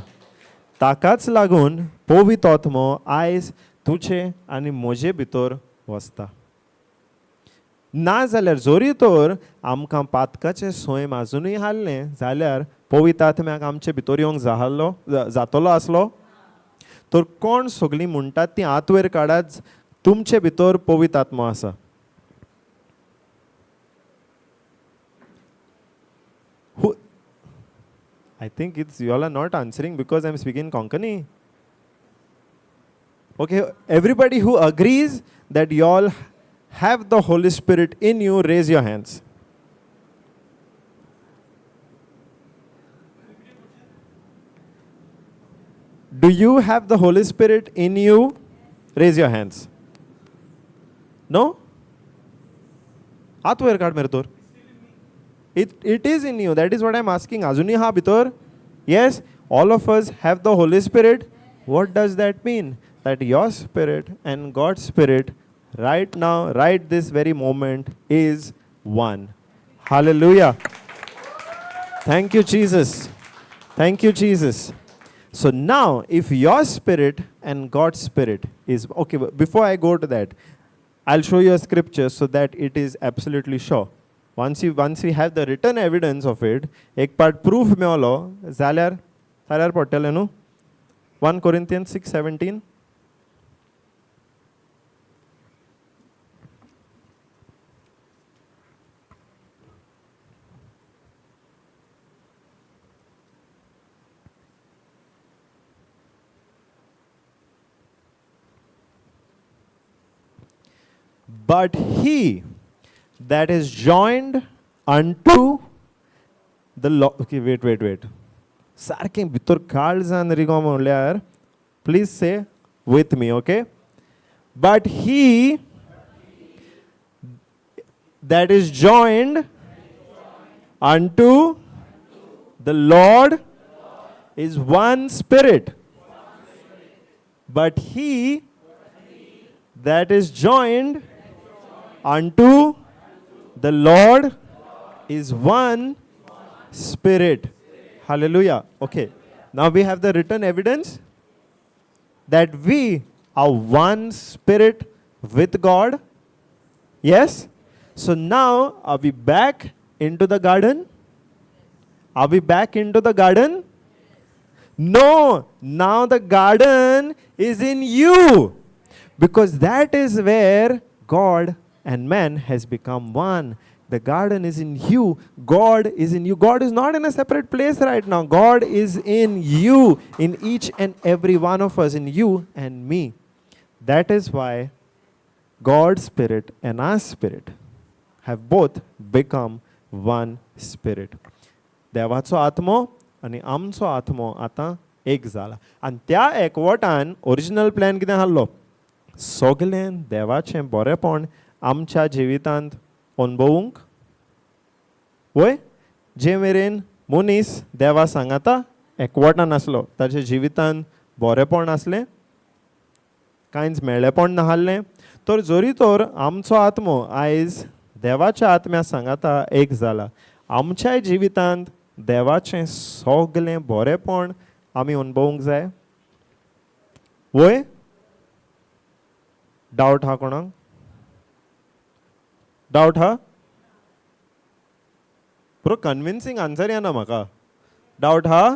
ताकाच लागून पवित्र आत्मो आयज तुजे आनी म्हजे भितर वसता. ना जाल्यार जोरी तर आमकां पातकाचें सैम आजुनूय हाडलें जाल्यार पवित्र आत्म्याक आमचे भितर येवंक जाल्लो जातलो आसलो? तर कोण सगळीं म्हणटात तीं हात वयर काडात, तुमचे भितर पवित्र आत्मो आसा. I think it's you all are not answering because I'm speaking Konkani. Okay, everybody who agrees that you all have the Holy Spirit in you, raise your hands. Do you have the Holy Spirit in you? Raise your hands. No? हात वयर काड मेरे तोर. It is in you. That is what I'm asking. Ajuni ha bhitor? Yes, all of us have the Holy Spirit. What does that mean? That your spirit and God's spirit right now, right this very moment is one. Hallelujah. Thank you, Jesus. Thank you, Jesus. So now if your spirit and God's spirit is okay, before I go to that, I'll show you a scripture so that it is absolutely sure. Once we have the written evidence of it, एक पार्ट प्रूफ मेवलो जाल्यार जाल्यार पडटलें न्हू. 1 Corinthians 6:17. But he that is joined unto the Lord. Okay, wait. सारकें भितर काळजान रिगो म्हणल्यार please say with me, okay? But he that is joined unto the Lord is one spirit. But he that is joined unto the Lord is one spirit. Hallelujah. Okay. Now we have the written evidence that we are one spirit with God. Yes? So now, are we back into the garden? Are we back into the garden? No. Now the garden is in you. Because that is where God and man has become one. The garden is in you. God is in you. God is not in a separate place right now. God is in you, in each and every one of us, in you and me. That is why God's spirit and our spirit have both become one spirit. देवाचो आत्मो आनी आमचो आत्मो आतां एक जाला. आनी त्या एकवटान ओरिजिनल प्लॅन कितें आहलो? सगळें देवाचें बरेंपण आमच्या जिवितांत अणभवूंक वय. जे मेरेन मनीस देवा सांगाता एकवटान आसलो, ताच्या जिवितांत बरेंपण आसलें, कांयच मेळेपण नासलें, तर जरी तर आमचो आत्मो आयज देवाच्या आत्म्या सांगाता एक जाला. आमच्या जिवितांत देवाचें सगळें बरेंपण आमी अणभवूंक जाय वय. डावट हा कोणाक? डावट हा? पुरो कन्विन्सिंग आन्सर येना म्हाका. डावट हा?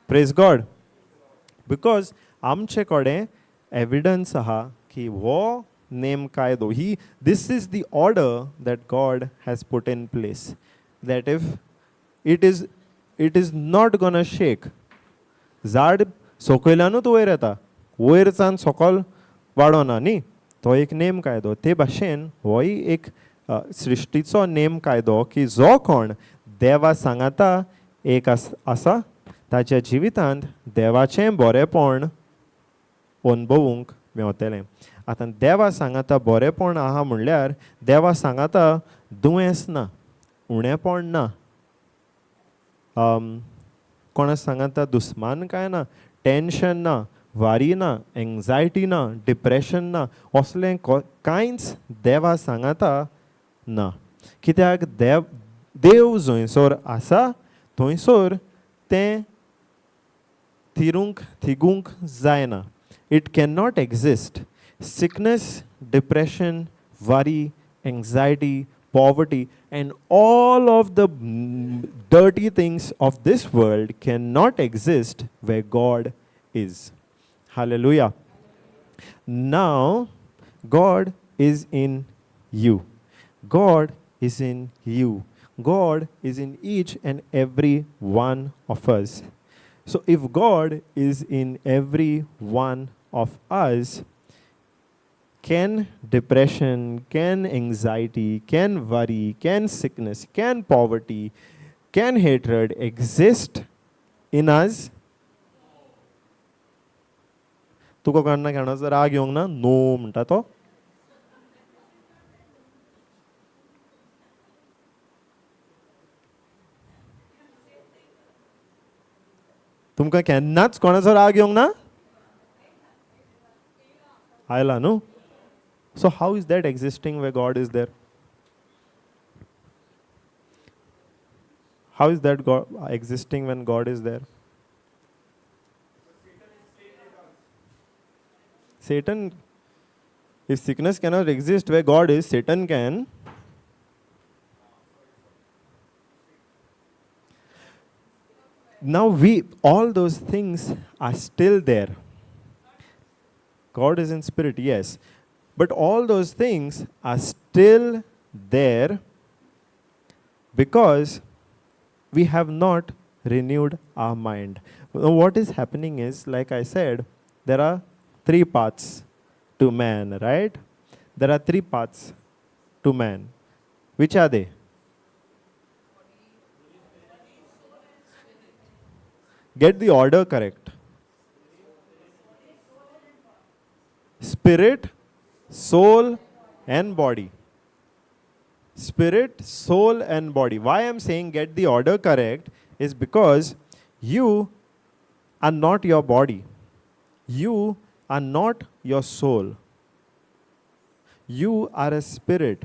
Praise God. Because आमचे कडेन एविडन्स आहा की हो नेम कायदो, ही this is the order that God has put in place, that if it is it is not gonna shake. झाड सकयल्यानूच वयर येता, वयरच्यान सकयल वाडोना न्ही. तो एक नेम कायदो. ते भाशेन होय एक सृश्टीचो नेम कायदो की जो कोण देवा सांगाता एक आसा ताच्या जिवितांत देवाचें बरेंपण अणभवूंक मेवतलें. आतां देवा सांगाता बरेंपण आहा म्हणल्यार देवा सांगाता दुयेंस ना, उणेपण ना, कोणा सांगाता दुस्मान काय ना, टेन्शन ना, वारी ना, एंग्जायटी ना, डिप्रेशन ना, असलें कांयच देवा सांगाता ना. कित्याक देव जंयसर आसा थंयसर तें थिरूंक थिगूंक जायना. It can not exist. Sickness, depression, worry, anxiety, poverty, and all of the dirty things of this world cannot exist where God is. Hallelujah. Now, God is in you. God is in you. God is in each and every one of us. So if God is in every one of us, can depression, can anxiety, can worry, can sickness, can poverty, can hatred exist in us? तुका कोणा कोणाचो राग येवंक ना? नो म्हणटा तो. तुमकां केन्नाच कोणाचो राग येवंक ना? आयला न्हू? So how is that existing where God is there? How is that God existing when God is there? Satan, if sickness cannot exist where God is, Satan can. Now we, all those things are still there. God is in spirit, yes. But all those things are still there because we have not renewed our mind. Now, what is happening is, like I said, there are three parts to man, right? There are three parts to man. Which are they? Get the order correct. Spirit, soul, and body. Spirit, soul, and body. Why I'm saying get the order correct is because you are not your body. You are not your soul. You are a spirit.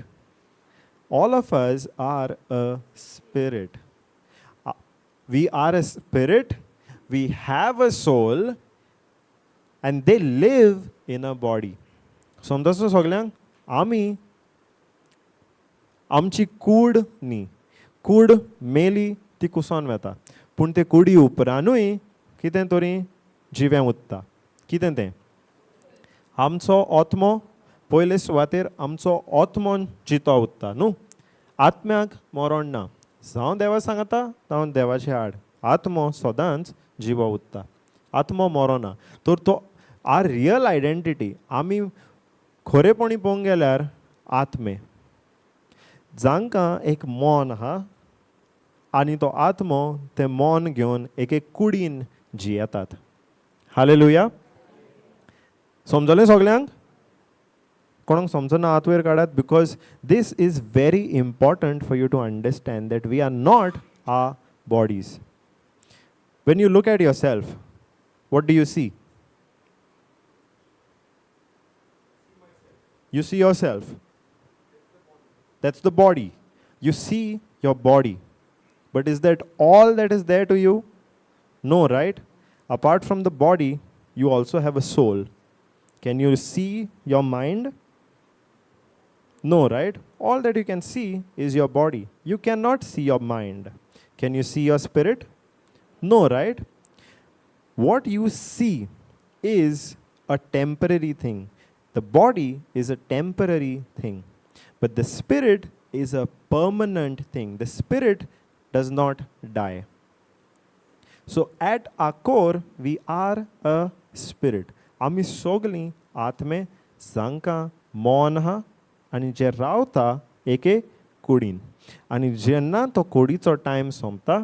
All of us are a spirit. We are a spirit, we have a soul, and they live in a body. समजता सगल्यांक? आमी आमची कूड न्ही, कूड मेली ती कुसोन वता, पूण ते कुडी उपरानूय कितें तरी जिवें उत्ता. कितें तें? आमचो आत्मो. पयले सुवातेर आमचो आत्मो जितो उत्ता न्हू. आत्म्याक मरण ना. जावं देवा सांगता, जावं देवाचे आड, आत्मो सदांच जिवो उत्ता, आत्मो मरोना. तर तो are real identity, आमी खरेपणी पळोवंक गेल्यार आत्मे, जांकां एक मन आहा आनी तो आत्मो तें मन घेवन एक एक कुडीन जियेतात. हालेलुया. समजलें सगल्यांक? कोणाक समजना हात वयर काडात, because this is very important for you to understand that we are not our bodies. When you look at yourself, what do you see? You see yourself. That's the body. You see your body. But is that all that is there to you? No, right? Apart from the body, you also have a soul. Can you see your mind? No, right? All that you can see is your body. You cannot see your mind. Can you see your spirit? No, right? What you see is a temporary thing. The body is a temporary thing. But the spirit is a permanent thing. The spirit does not die. So at our core, we are a spirit. आमी सगलीं आत्मे, जांकां मन आहा आनी जे रावता एके कुडीन. आनी जेन्ना तो कुडीचो टायम सोंपता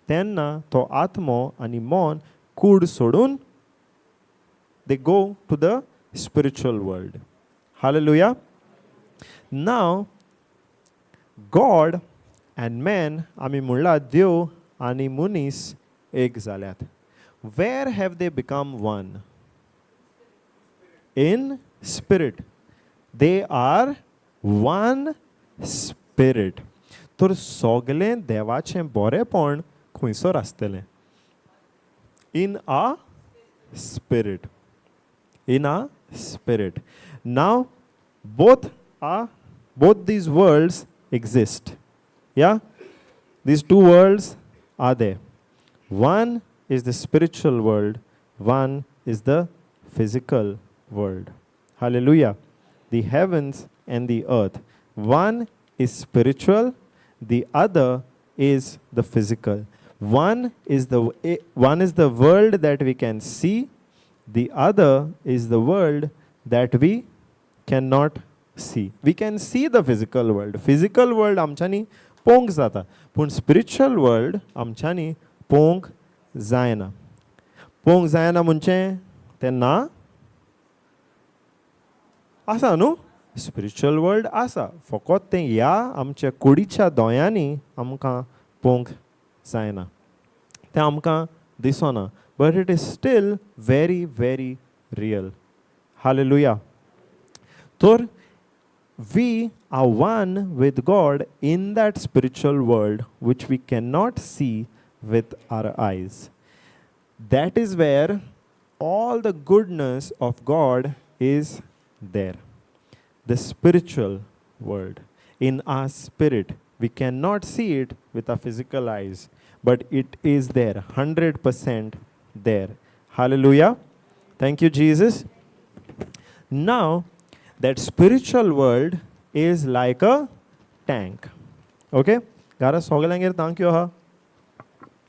तेन्ना तो आत्मो आनी मन कूड सोडून they go to the spiritual world. Hallelujah. Now, God and man, आमी म्हणला देव आनी मनीस एक जाल्यात. Where have they become one? In spirit. They are one spirit. तर सगलें देवाचें बरेपण खंयसर आसतलें? In a spirit. In a spirit. Now, both these worlds exist. Yeah? These two worlds are there. One is the spiritual world, one is the physical world. Hallelujah. The heavens and the earth. One is spiritual, the other is the physical. One is the world that we can see, the other is the world that we cannot see. We can see the physical world. Physical world आमच्यांनी पळोवंक जाता, पूण स्पिरिच्युअल वर्ल्ड आमच्यांनी पळोवंक जायना. पळोवंक जायना म्हणजे तें ना आसा न्हू. स्पिरिच्युअल वर्ल्ड आसा, फकत तें ह्या आमच्या कुडीच्या दोळ्यांनी आमकां पळोवंक जायना, तें आमकां दिसना, but it is still very, very real. Hallelujah. तर we are one with God in that spiritual world which we cannot see with our eyes. That is where all the goodness of God is there. The spiritual world in our spirit. We cannot see it with our physical eyes, but it is there, 100% there. Hallelujah. Thank you, Jesus. Now, that spiritual world is like a tank. Okay? घरा सगल्यांगेर टांकयो आहा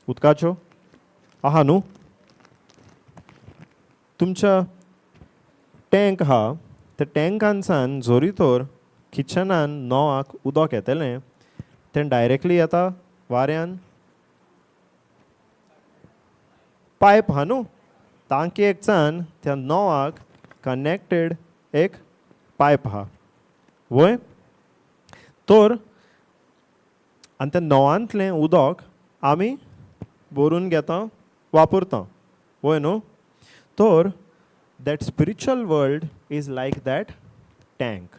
उदकाच्यो आहा न्हू? तुमच्या टँक आहा, त्या टँकांसान जोरी तर किचनान नळाक उदक येतलें, तें डायरेक्टली येता वाऱ्यान? पायप आहा न्हू, टांकयेकच्यान त्या नळाक कनॅक्टेड एक पायप आहा वय. तर आनी त्या नळांतलें उदक आमी भरून घेता, वापरता, वय न्हू? तर that spiritual world is like that tank.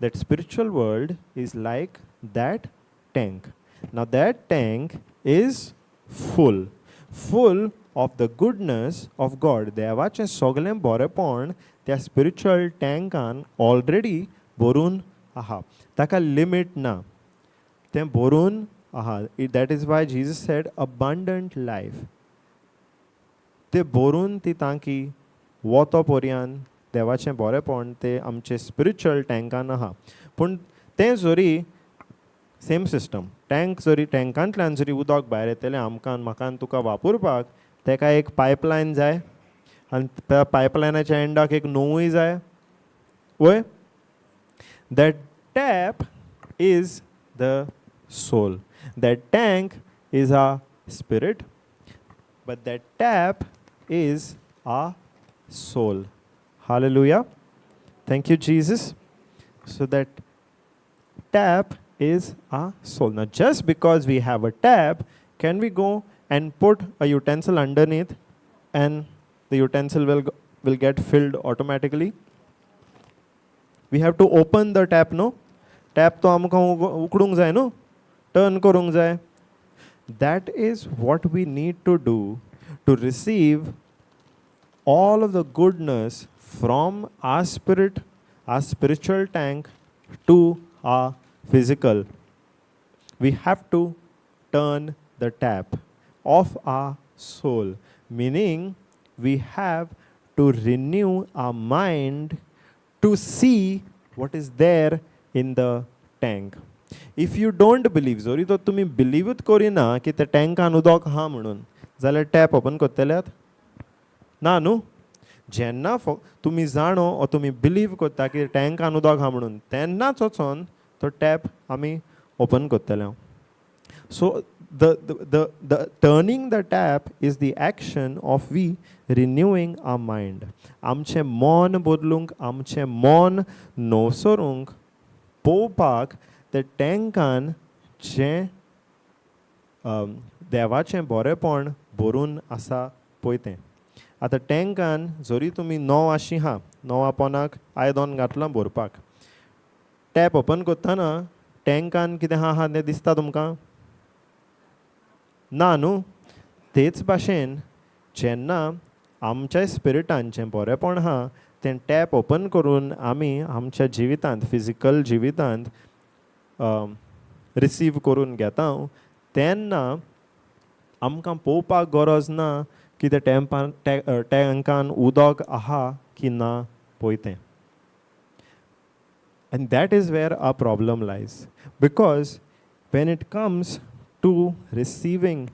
That spiritual world is like that tank. Now that tank is full, full of the goodness of God. देवाचें सगळें बरेपण त्या स्पिरिच्युअल टँकान ऑलरेडी भरून आहा. ताका लिमीट ना, तें भरून आहा. That is why Jesus said abundant life. ते भरून ती टांकी वतो पर्यंत देवाचें बरेपण ते आमचे स्पिरिच्युअल टँकान आहा. पूण तें जरी सेम सिस्टम, टँक जरी, टँकांतल्यान जरी उदक भायर येतलें आमकां, म्हाका आनी तुका वापरपाक, तेका एक पायपलायन जाय आनी त्या पायपलायनाच्या एंडाक एक नळूय जाय, वय? That tap is the soul. That tank is a spirit, but that tap is a soul. Hallelujah. Thank you, Jesus. So that tap is a soul. Now, just because we have a tap, can we go and put a utensil underneath and the utensil will get filled automatically? We have to open the tap, no? Tap तो आमकां उकडूंक जाय न्हू, टर्न करूंक जाय. That is what we need to do to receive all of the goodness from our spirit, our spiritual tank, to our physical. We have to turn the tap of our soul, meaning we have to renew our mind to see what is there in the tank. If you don't believe, जरी तर तुमी बिलीवूच करिना की त्या टँकान उदक आहा म्हणून, जाल्यार टॅप ओपन करतल्यात ना न्हू? जेन्ना तुमी जाणो ओ तुमी बिलीव करता की टँकान उदक आहा म्हणून, तेन्नाच वचोन तो टॅप आमी ओपन करतले. So the turning the tap is the action of we renewing our mind. आमचें मन बदलूंक, आमचें मन नवसरूंक, पळोवपाक ते टँकान जें देवाचें बरेपण भरून आसा पळय तें. आतां टँकान जरी तुमी णव आशी आहा, णवा पोनाक आयदन घातलां भरपाक, टॅप ओपन करतना टँकान कितें आहा तें दिसता तुमकां? ना न्हू? तेच भाशेन जेन्ना आमच्या स्पिरिटान जें बरेपण आहा तें टॅप ओपन करून आमी आमच्या जिवितांत, फिजिकल जिवितांत रिसीव करून घेता, तेन्ना आमकां पळोवपाक गरज ना की त्या टॅम्पान टँकान उदक आहा की ना पळय तें. And that is where our problem lies. Because when it comes to receiving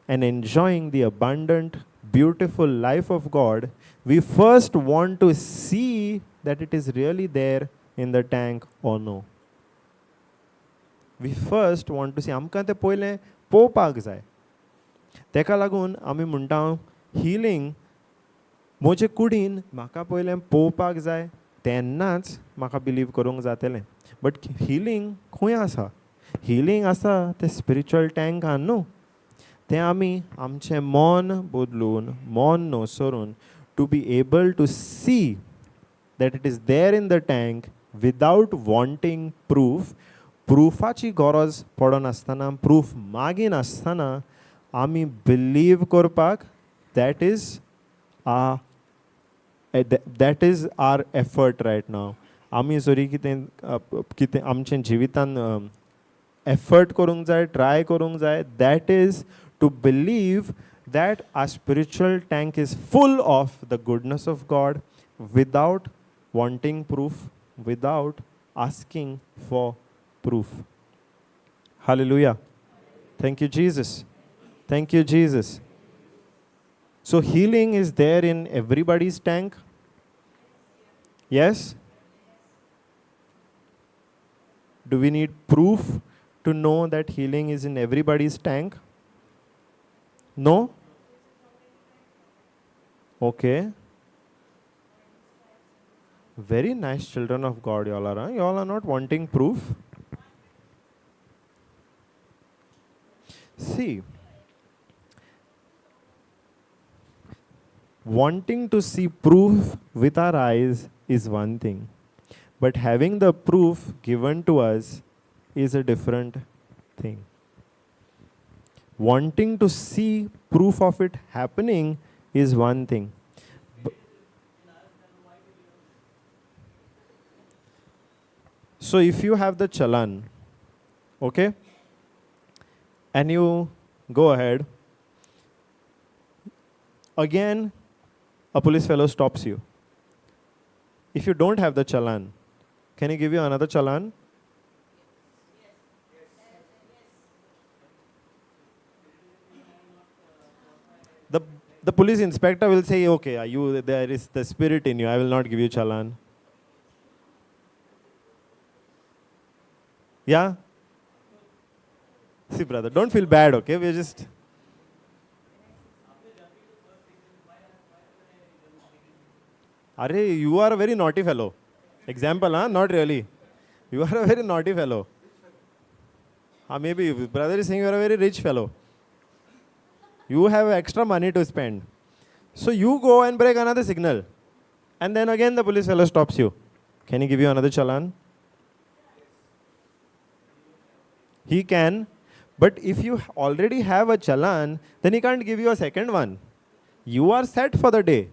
and enjoying the abundant, beautiful life of God, we first want to see that it is really there in the tank or no. We first want to see. आमकां तें पयलें पळोवपाक जाय. तेका लागून आमी म्हणटा हिलींग म्हजे कुडीन म्हाका पयलें पळोवपाक जाय, तेन्नाच म्हाका बिलीव करूंक जातलें. बट हिलींग खंय आसा? हिलींग आसा तें स्पिरिच्युअल टँकान न्हू. तें आमी आमचें मन बदलून, मन न्हवसरून, to be able to see that it is there in the tank without wanting proof. प्रुफाची गरज पडनासतना, प्रूफ मागिनासतना आमी बिलीव करपाक, that is a That is our effort right now. आमी जरी कितें कितें आमच्या जिवितान एफर्ट करूंक जाय, ट्राय करूंक जाय, that is to believe that our spiritual tank is full of the goodness of God without wanting proof, without asking for proof. Hallelujah. Thank you, Jesus. Thank you, Jesus. So healing is there in everybody's tank? Yes? Do we need proof to know that healing is in everybody's tank? No? Okay. Very nice children of God, y'all are. Huh? Y'all are not wanting proof. See, wanting to see proof with our eyes is one thing, but having the proof given to us is a different thing. Wanting to see proof of it happening is one thing. So if you have the challan, okay, and you go ahead, again a police fellow stops you. If you don't have the challan, can he give you another challan? The police inspector will say, okay, you, there is the spirit in you, I will not give you challan. Yeah? See, brother, don't feel bad, okay? We're just... Arey, you are a very naughty fellow. Example, huh? Not really. You are a very naughty fellow. Maybe brother is saying you are a very rich fellow. You have extra money to spend. So you go and break another signal. And then again the police fellow stops you. Can he give you another challan? He can. But if you already have a challan, then he can't give you a second one. You are set for the day.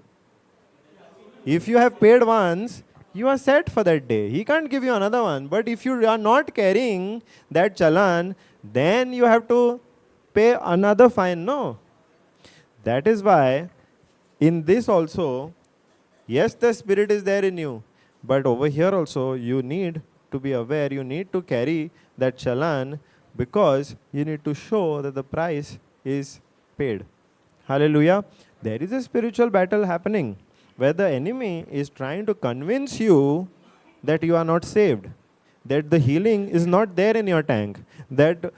If you have paid once, you are set for that day. He can't give you another one. But if you are not carrying that challan, then you have to pay another fine. No. That is why in this also, yes, the spirit is there in you. But over here also, you need to be aware, you need to carry that challan because you need to show that the price is paid. Hallelujah. There is a spiritual battle happening where the enemy is trying to convince you that you are not saved, that the healing is not there in your tank, that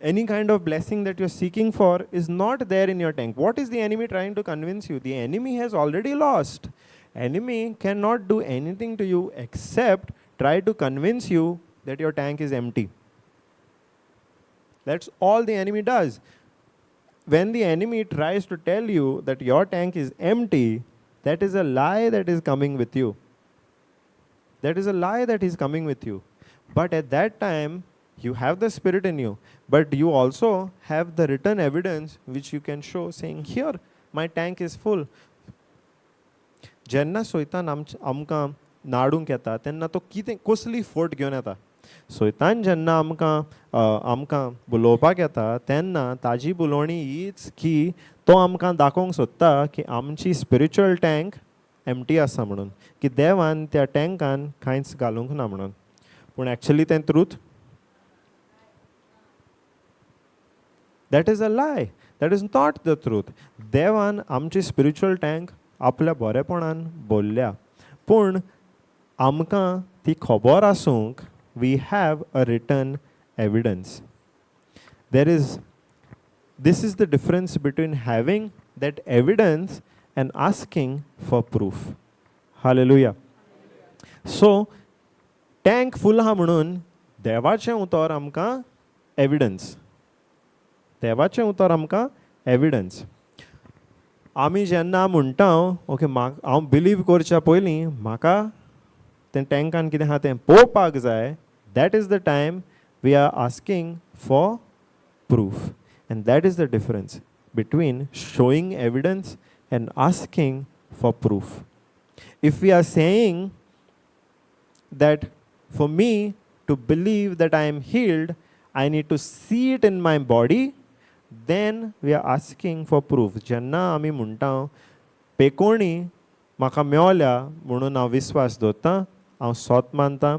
any kind of blessing that you're seeking for is not there in your tank. What is the enemy trying to convince you? The enemy has already lost. Enemy cannot do anything to you except try to convince you that your tank is empty. That's all the enemy does. When the enemy tries to tell you that your tank is empty, that is a lie that is coming with you. That is a lie that is coming with you. But at that time, you have the spirit in you, but you also have the written evidence which you can show saying, here, my tank is full. जेन्ना सोयतान आमकां नाडूंक येता तेन्ना तो कितें कसली फोट घेवन येता. सोयतान जेन्ना आमकां आमकां उलोवपाक येता तेन्ना ताजी उलोवणी हीच की तो आमकां दाखोवंक सोदता की आमची स्पिरिच्युअल टँक एम्प्टी आसा म्हणून, की देवान त्या टँकान कांयच घालूंक ना म्हणून. पूण एक्चुअली तें truth. That is a lie. That is not the truth. देवान आमची स्पिरिच्युअल टँक आपल्या बरेपणान भरल्या, पूण आमकां ती खबर आसूंक we have a written evidence. There is, this is the difference between having that evidence and asking for proof. Hallelujah. So tank full आहा म्हणून देवाचें उतर आमकां एविडन्स, देवाचें उतर आमकां एविडन्स. आमी जेन्ना म्हणटा ओके हांव बिलीव करच्या पयलीं म्हाका तें टँकान कितें आहा तें पळोवपाक जाय, that is the time we are asking for proof. And that is the difference between showing evidence and asking for proof. If we are saying that for me to believe that I am healed, I need to see it in my body, then we are asking for proof. जेन्ना आमी म्हणटा पेकोणी म्हाका मेवल्या म्हणून हांव विस्वास दवरतां, हांव सोत मानता,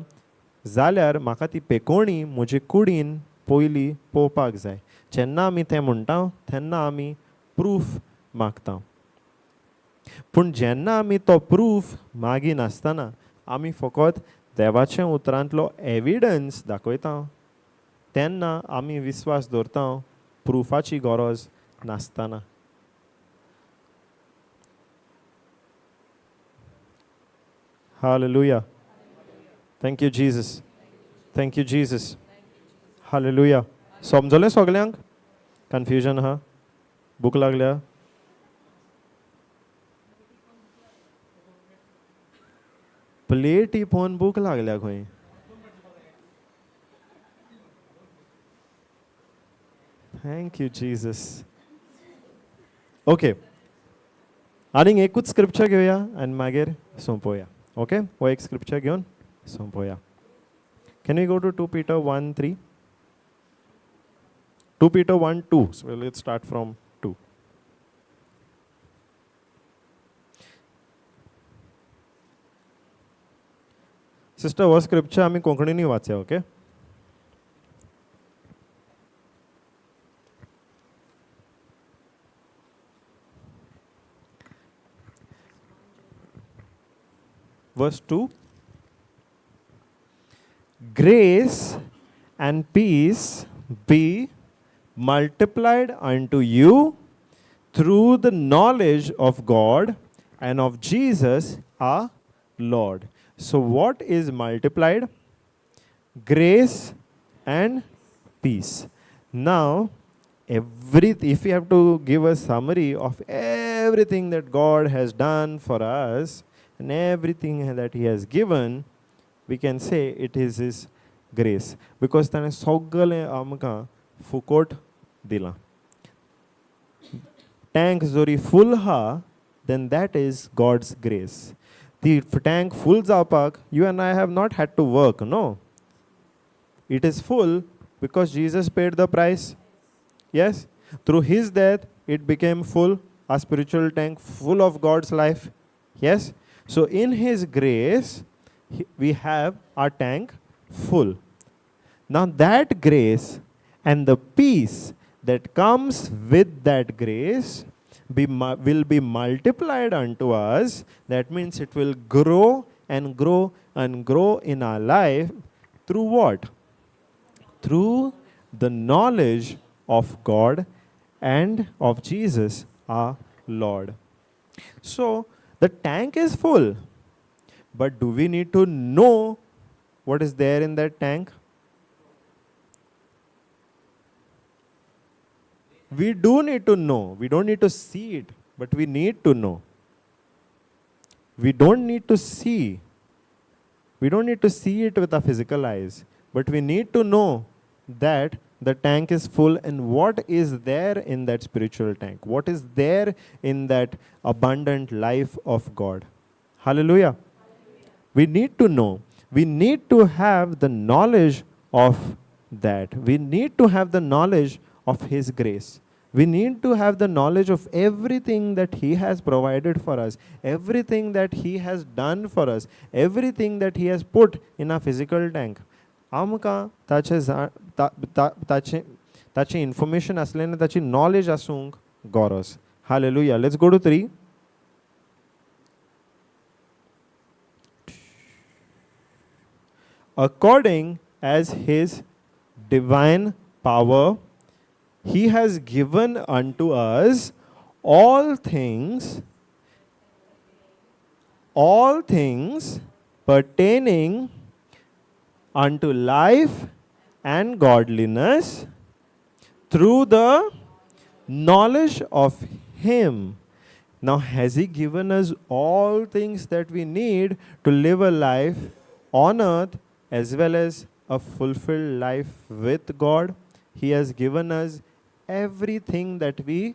जाल्यार म्हाका ती पेकोणी म्हजे कुडीन पयलीं पळोवपाक जाय. जेन्ना आमी तें म्हणटा तेन्ना आमी प्रूफ मागता. पूण जेन्ना आमी तो प्रूफ मागिनासतना आमी फकत देवाच्या उतरांतलो एविडन्स दाखयता तेन्ना आमी विस्वास दवरता प्रुफाची गरज नासतना. Hallelujah. Thank you Jesus. Thank you Jesus. Hallelujah. समजलें सगल्यांक? कन्फ्युजन आहा? भूक लागल्या? प्लेटी पळोवन भूक लागल्या खंय. Thank you Jesus. Okay, आनीक एकूच स्क्रिप्चर घेवया आनी मागीर सोंपोवया. ओके, हो एक स्क्रिप्चर घेवन सोंपोवया. Can you go to 2 Peter 1:3? 2 Peter 1:2. So let's start from 2. Sister, हो स्क्रिप्चर आमी कोंकणीनी वाचया. Okay, Verse 2. Grace and peace be multiplied unto you through the knowledge of God and of Jesus our Lord. So what is multiplied? Grace and peace. Now, if we have to give a summary of everything that God has done for us and everything that He has given, we can say it is His grace. Because ताणें सगळें आमकां फुकोट दिलां. टँक जरी फूल आहा, then that is God's grace. ती टँक फूल जावपाक you and I have not had to work, no. It is full because Jesus paid the price. Yes, through His death it became full, our spiritual tank full of God's life. Yes, so in His grace we have our tank full. Now that grace and the peace that comes with that grace will be multiplied unto us. That means it will grow and grow and grow in our life through what? Through the knowledge of God and of Jesus our Lord. So the tank is full, but do we need to know what is there in that tank? We do need to know. We don't need to see it, but we need to know. We don't need to see. We don't need to see it with our physical eyes, but we need to know that the tank is full and what is there in that spiritual tank? What is there in that abundant life of God? Hallelujah. We need to know. We need to have the knowledge of that. We need to have the knowledge of His grace. We need to have the knowledge of everything that He has provided for us, everything that He has done for us, everything that He has put in our physical tank. आमकां ताचें ताचें इन्फॉर्मेशन आसलें ना, ताची नॉलेज आसूंक गरज. Hallelujah. Let's go to 3. According as His divine power, He has given unto us all things pertaining unto life and godliness through the knowledge of Him. Now, has He given us all things that we need to live a life on earth as well as a fulfilled life with God? He has given us everything that we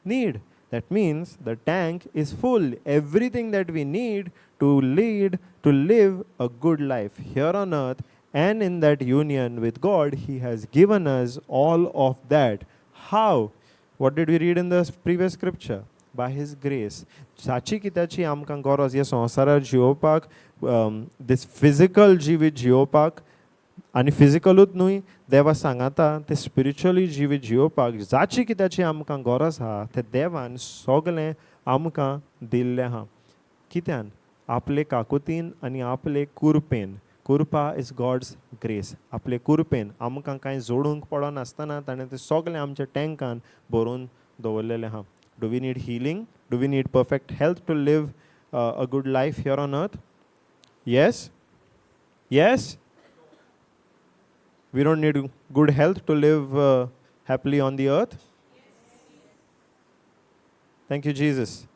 need. That means the tank is full. Everything that we need to lead, to live a good life here on earth and in that union with God, He has given us all of that. How? What did we read in the previous scripture? By His grace. जाची कित्याची आमकां गरज ह्या संवसारार जियोवपाक, दीस फिजिकल जिवीत जियोवपाक, आनी फिजिकलूच न्हय, देवा सांगाता तें स्पिरिच्युअली जिवीत जियोवपाक जाची कित्याची आमकां गरज आहा तें देवान सगलें आमकां दिल्लें आहा. कित्यान? आपले काकुतीन आनी आपले कुरपेन. कुरपा is God's grace. आपले कुरपेन आमकां कांय जोडूंक पडनासतना ताणें तें सगलें आमच्या टँकान भरून दवरलेलें आहा. Do we need healing? Do we need perfect health to live a good life here on earth? Yes? Yes? We don't need good health to live happily on the earth? Thank you, Jesus.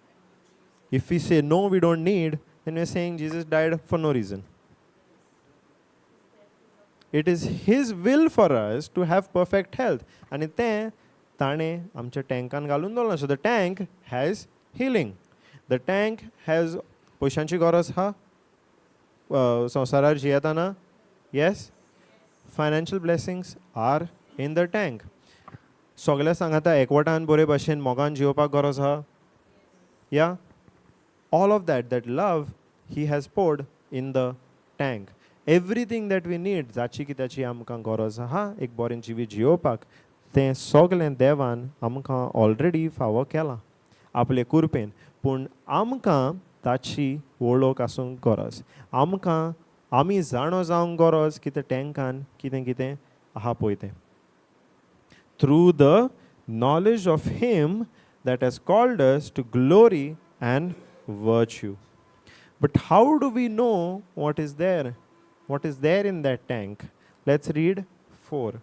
If we say no, we don't need, then we're saying Jesus died for no reason. It is His will for us to have perfect health. आनी तें ताणें आमच्या टँकान घालून दवरलां. So the tank has healing. The tank has पयशांची गरज आहा संवसारार जियेतना? Yes? Financial blessings are in the tank. सगळ्या सांगाता एकवटान बरे भशेन मोगान जियोवपाक गरज आहा? Yeah? All of that, that love He has poured in the tank. Everything that we need, जाची कित्याची आमकां गरज आहा एक बरें जिवीत जियोवपाक, तें सगळें देवान आमकां ऑलरेडी फावो केलां आपले कुरपेन. पूण आमकां ताची वळख आसूंक गरज, आमकां आमी जाणो जावंक गरज की त्या टँकान कितें कितें आहा पळय तें. Through the knowledge of Him that has called us to glory and virtue. But how do we know what is there? What is there in that tank? Let's read 4.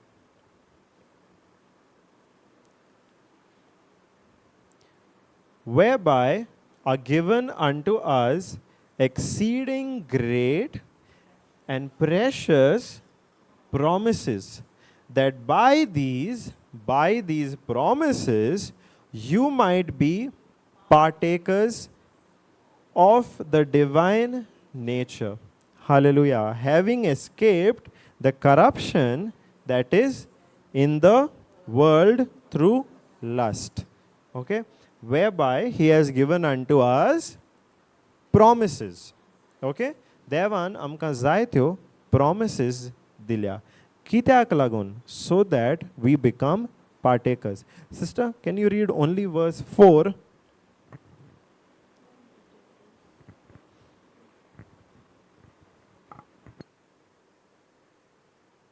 Whereby are given unto us exceeding great and precious promises, that by these promises, you might be partakers of the divine nature. Hallelujah. Having escaped the corruption that is in the world through lust. Okay? Whereby He has given unto us promises. Okay? देवान आमकां जायत्यो promises दिल्या. कित्याक लागून? So that we become partakers. Sister, can you read only verse 4?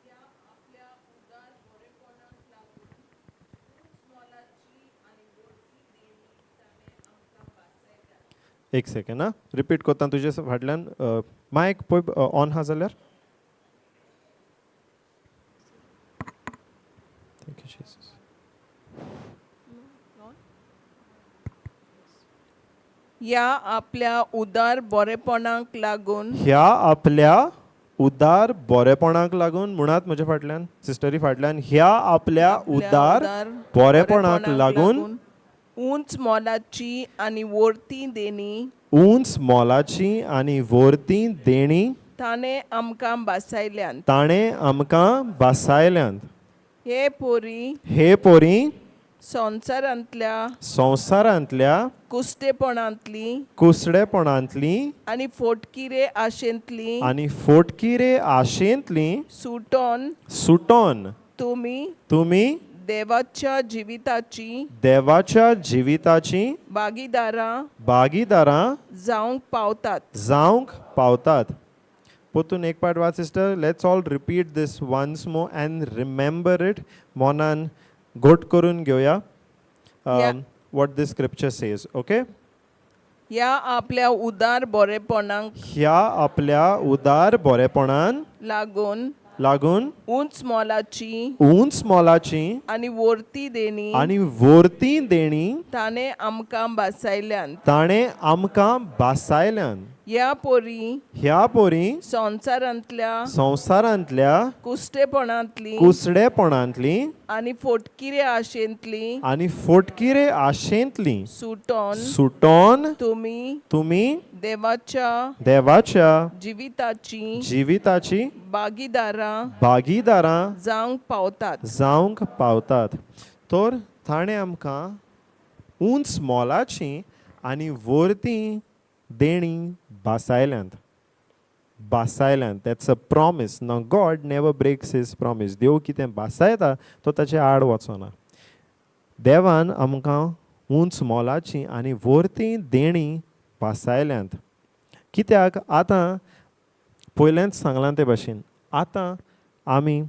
ह्या आपल्या उदार बरेपणाक लागून उंच मोलाची आनी वरती देणी ताणें आमकां भासायल्या. एक सेकंड हा, रिपीट करता तुजे फाटल्यान. मायक पळय ऑन आहा जाल्यार. Thank you Jesus. ह्या आपल्या उदार बरेपणाक लागून ह्या आपल्या उदार बरेपणाक लागून. म्हणात म्हज्या फाटल्यान, सिस्टरी फाटल्यान. ह्या आपल्या उदार बरेपणाक लागून उंच मोलाची आनी वरती देणी उंच मोलाची आनी वरती देणी ताणें आमकां भासायल्यात. ताणें आमकां भासायल्यात. हे पोरी हे पोरी संवसारांतल्या संवसारांतल्या कुस्टेपणांतली कुसडेपणांतली आनी फोटकिरे आशेंतली आनी फोटकिरे आशेंतली सुटोन सुटोन तुमी तुमी देवाच्या जिविताची देवाच्या जिविताची भागीदारां भागीदारां जावंक पावतात. जावंक पावतात. परतून एक पाट वाच, sister. Let's all repeat this once more and remember it. मनान घट करून घेवया what this scripture says, okay? ह्या आपल्या उदार बरेपणाक ह्या आपल्या उदार बरेपणान लागून लागून उंच मोलाची उंच मोलाची आनी वरती देणी आनी वरती देणी ताणें आमकां भासायल्यात. ताणें आमकां भासायल्यान. ह्या पोरी ह्या पोरी संवसारांतल्या संवसारांतल्या कुस्टेपणांतली कुसडेपणांतली आनी फोटकिरे आशेंतली आनी फोटकिरे आशेंतली सुटोन सुटोन तुमी तुमी देवाच्या देवाच्या जिविताची जिविताची भागीदारां भागीदारां जावंक पावतात. जावंक पावतात. तर ताणें आमकां उंच मोलाची आनी वर्ती देणी भासायल्यांत भासायल्यांत. That's a promise. Now God never breaks his promise. देव कितें भासायता तो ताचे आड वचना. देवान आमकां उंच मोलाची आनी वर्ती देणी भासायल्यांत. कित्याक आतां पयलेंच सांगलां ते भाशेन आतां आमी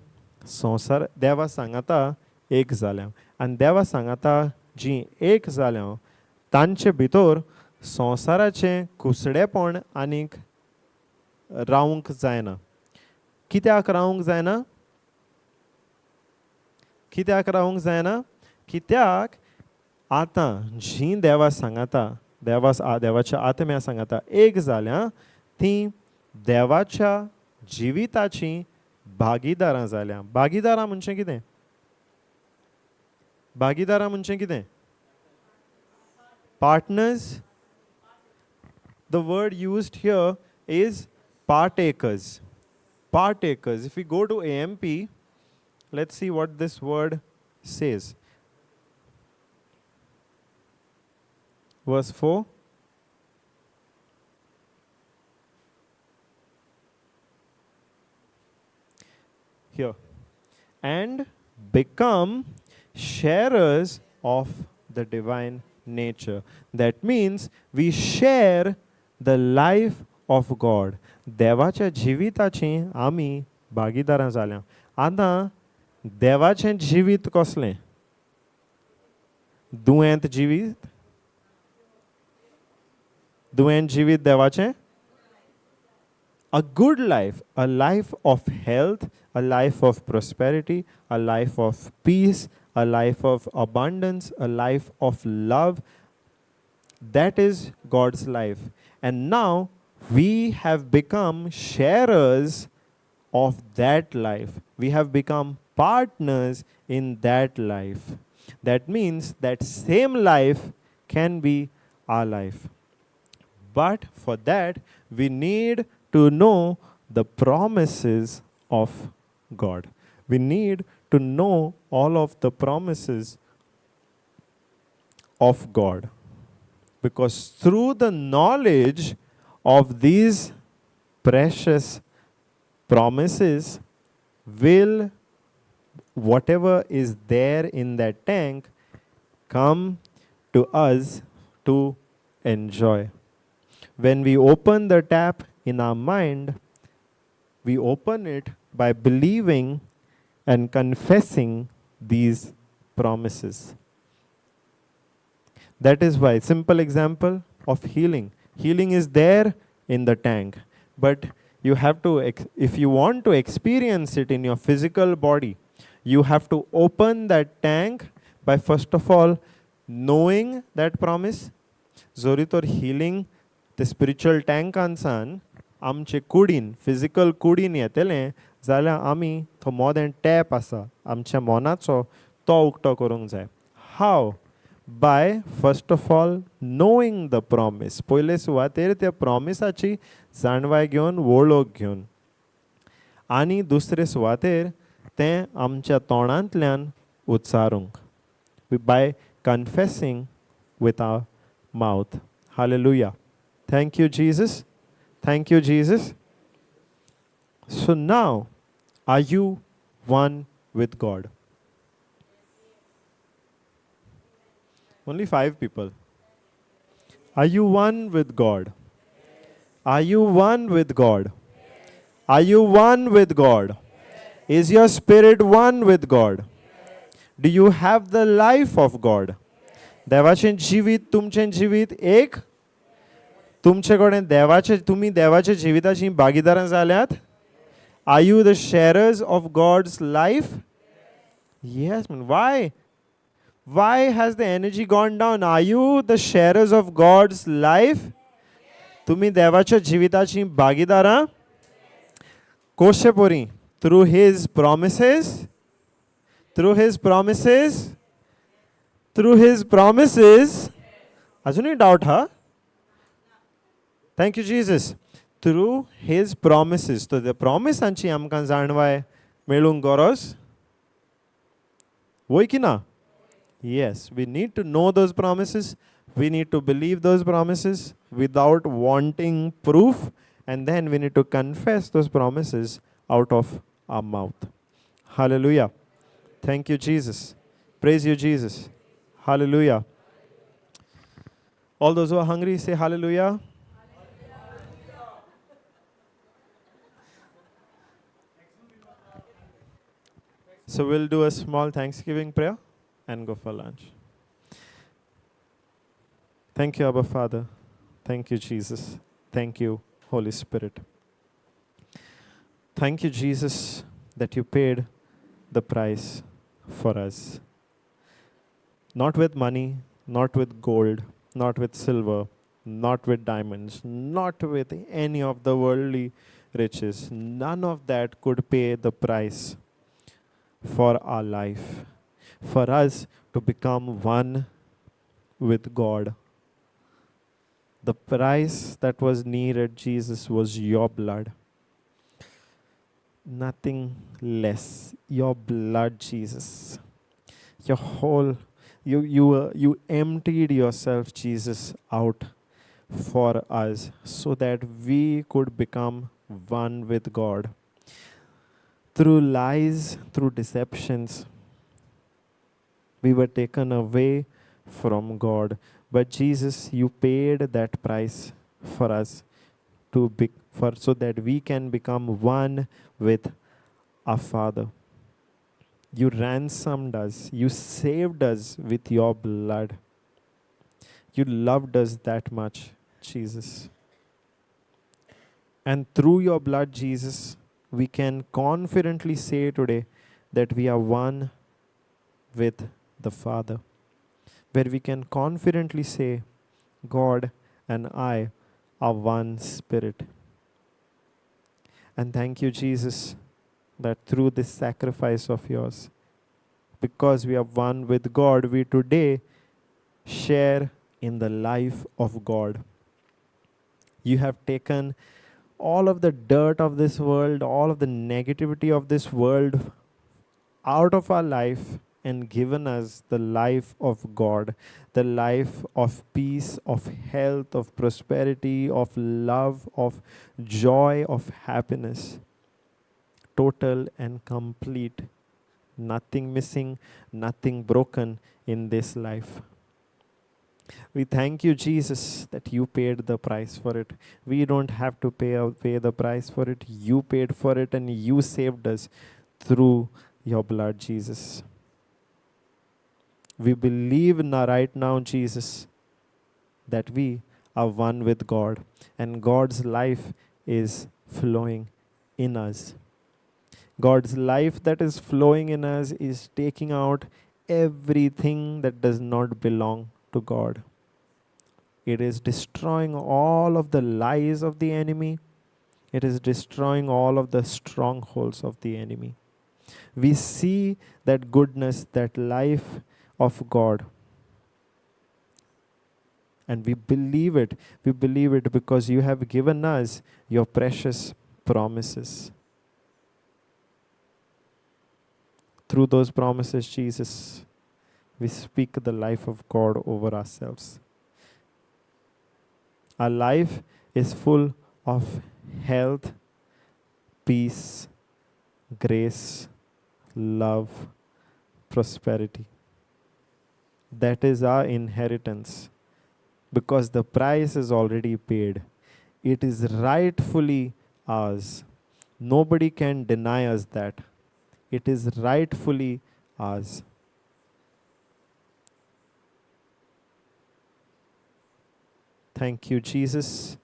संवसार देवा सांगाता एक जाल्या आनी देवा सांगाता जी एक जाल्या तांचे भितर संवसाराचें कुसडेपण आनीक रावंक जायना. कित्याक रावंक जायना? कित्याक रावंक जायना? कित्याक आतां जीं देवा सांगाता देवाच्या आत्म्या सांगाता एक जाल्या तीं देवाच्या जिविताची भागीदारां जाल्या. भागीदारां म्हणजे कितें? भागीदारां म्हणजे कितें? Partners. The word used here is partakers. Partakers. If we go to AMP, let's see what this word says. Verse 4. Here. And become sharers of the divine nature. That means we share the life of God. देवाच्या जिविताची आमी भागीदारां जाल्या. आतां देवाचें जिवीत कसलें? दुयेंत जिवीत? दुयेंत जिवीत देवाचें? A good life, a life of health, a life of prosperity, a life of peace, a life of abundance, a life of love. That is God's life. And now we have become sharers of that life. We have become partners in that life. That means that same life can be our life. But for that, we need to know the promises of God. We need to know all of the promises of God. Because through the knowledge of these precious promises, will whatever is there in that tank come to us to enjoy. When we open the tap in our mind, we open it by believing and confessing these promises. That is why, simple example of healing. Healing is there in the tank, but you have to, if you want to experience it in your physical body, you have to open that tank by first of all knowing that promise. Zori tor healing the spiritual tank ansan आमचे कुडीन फिजिकल कुडीन येतलें जाल्यार आमी तो मोदें टॅप आसा आमच्या मनाचो तो उक्तो करूंक जाय. How? By first of all knowing the promise. पयले सुवातेर त्या प्रॉमिसाची जाणवाय घेवन वळख घेवन आनी दुसरे सुवातेर तें आमच्या तोंडांतल्यान उच्चारूंक, by confessing with our mouth. Hallelujah. Thank you Jesus. Thank you, Jesus. So now, are you one with God? Only 5 people. Are you one with God? Are you one with God? Are you one with God? Is your spirit one with God? Do you have the life of God? देवाचें जिवीत तुमचें जिवीत एक? तुमचे कडेन देवाचे तुमी देवाच्या जिविताची भागीदारां जाल्यात? Are you the sharers of God's life? Yes, man. Why? Why has the energy gone down? Are you the sharers of God's life? तुमी देवाच्या जिविताची भागीदारां कोशे पोरी? Through his promises, through his promises, through his promises. अजूनही डाऊट हा? Thank you Jesus. Through his promises. तो त्या प्रॉमिसांची आमकां जाणवाय मेळूंक गरज वय की ना? Yes, we need to know those promises. We need to believe those promises without wanting proof, and then we need to confess those promises out of our mouth. Hallelujah. Thank you, Jesus. Praise you, Jesus. Hallelujah. All those who are hungry, say hallelujah. So we'll do a small thanksgiving prayer and go for lunch. Thank you, Abba Father. Thank you, Jesus. Thank you, Holy Spirit. Thank you, Jesus, that you paid the price for us. Not with money, not with gold, not with silver, not with diamonds, not with any of the worldly riches. None of that could pay the price for our life, for us to become one with God. The price that was needed, Jesus, was your blood. Nothing less. Your blood, Jesus. Your whole, you emptied yourself, Jesus, out for us so that we could become one with God. Through lies, through deceptions, we were taken away from God. But Jesus, you paid that price for us so that we can become one with our Father. You ransomed us. You saved us with your blood. You loved us that much, Jesus. And through your blood, Jesus, we can confidently say today that we are one with the Father. Where we can confidently say, God and I are one spirit. And thank you, Jesus, that through this sacrifice of yours, because we are one with God, we today share in the life of God. You have taken all of the dirt of this world, all of the negativity of this world out of our life and given us the life of God, the life of peace, of health, of prosperity, of love, of joy, of happiness. Total and complete. Nothing missing, nothing broken in this life. We thank you, Jesus, that you paid the price for it. We don't have to pay the price for it. You paid for it and you saved us through your blood, Jesus. We believe now, right now, Jesus, that we are one with God and God's life is flowing in us. God's life that is flowing in us is taking out everything that does not belong to God. It is destroying all of the lies of the enemy. It is destroying all of the strongholds of the enemy. We see that goodness, that life of God. And we believe it. We believe it because you have given us your precious promises. Through those promises, Jesus, we speak the life of God over ourselves. Our life is full of health, peace, grace, love, prosperity. That is our inheritance because the price is already paid. It is rightfully ours. Nobody can deny us that. It is rightfully ours. Thank you, Jesus,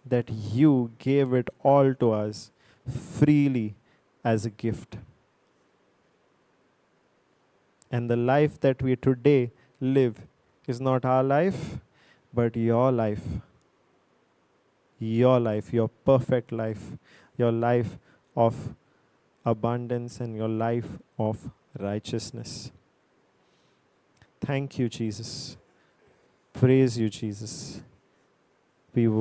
that you gave it all to us freely as a gift. And the life that we today live is not our life, but your life. your life, your perfect life, your life of abundance and your life of righteousness. Thank you, Jesus. Praise you, Jesus. We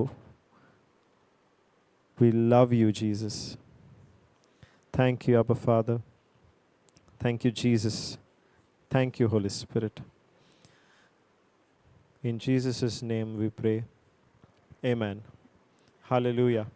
love you, Jesus. Thank you, Abba Father. Thank you, Jesus. Thank you, Holy Spirit. In Jesus' name we pray. Amen. Hallelujah.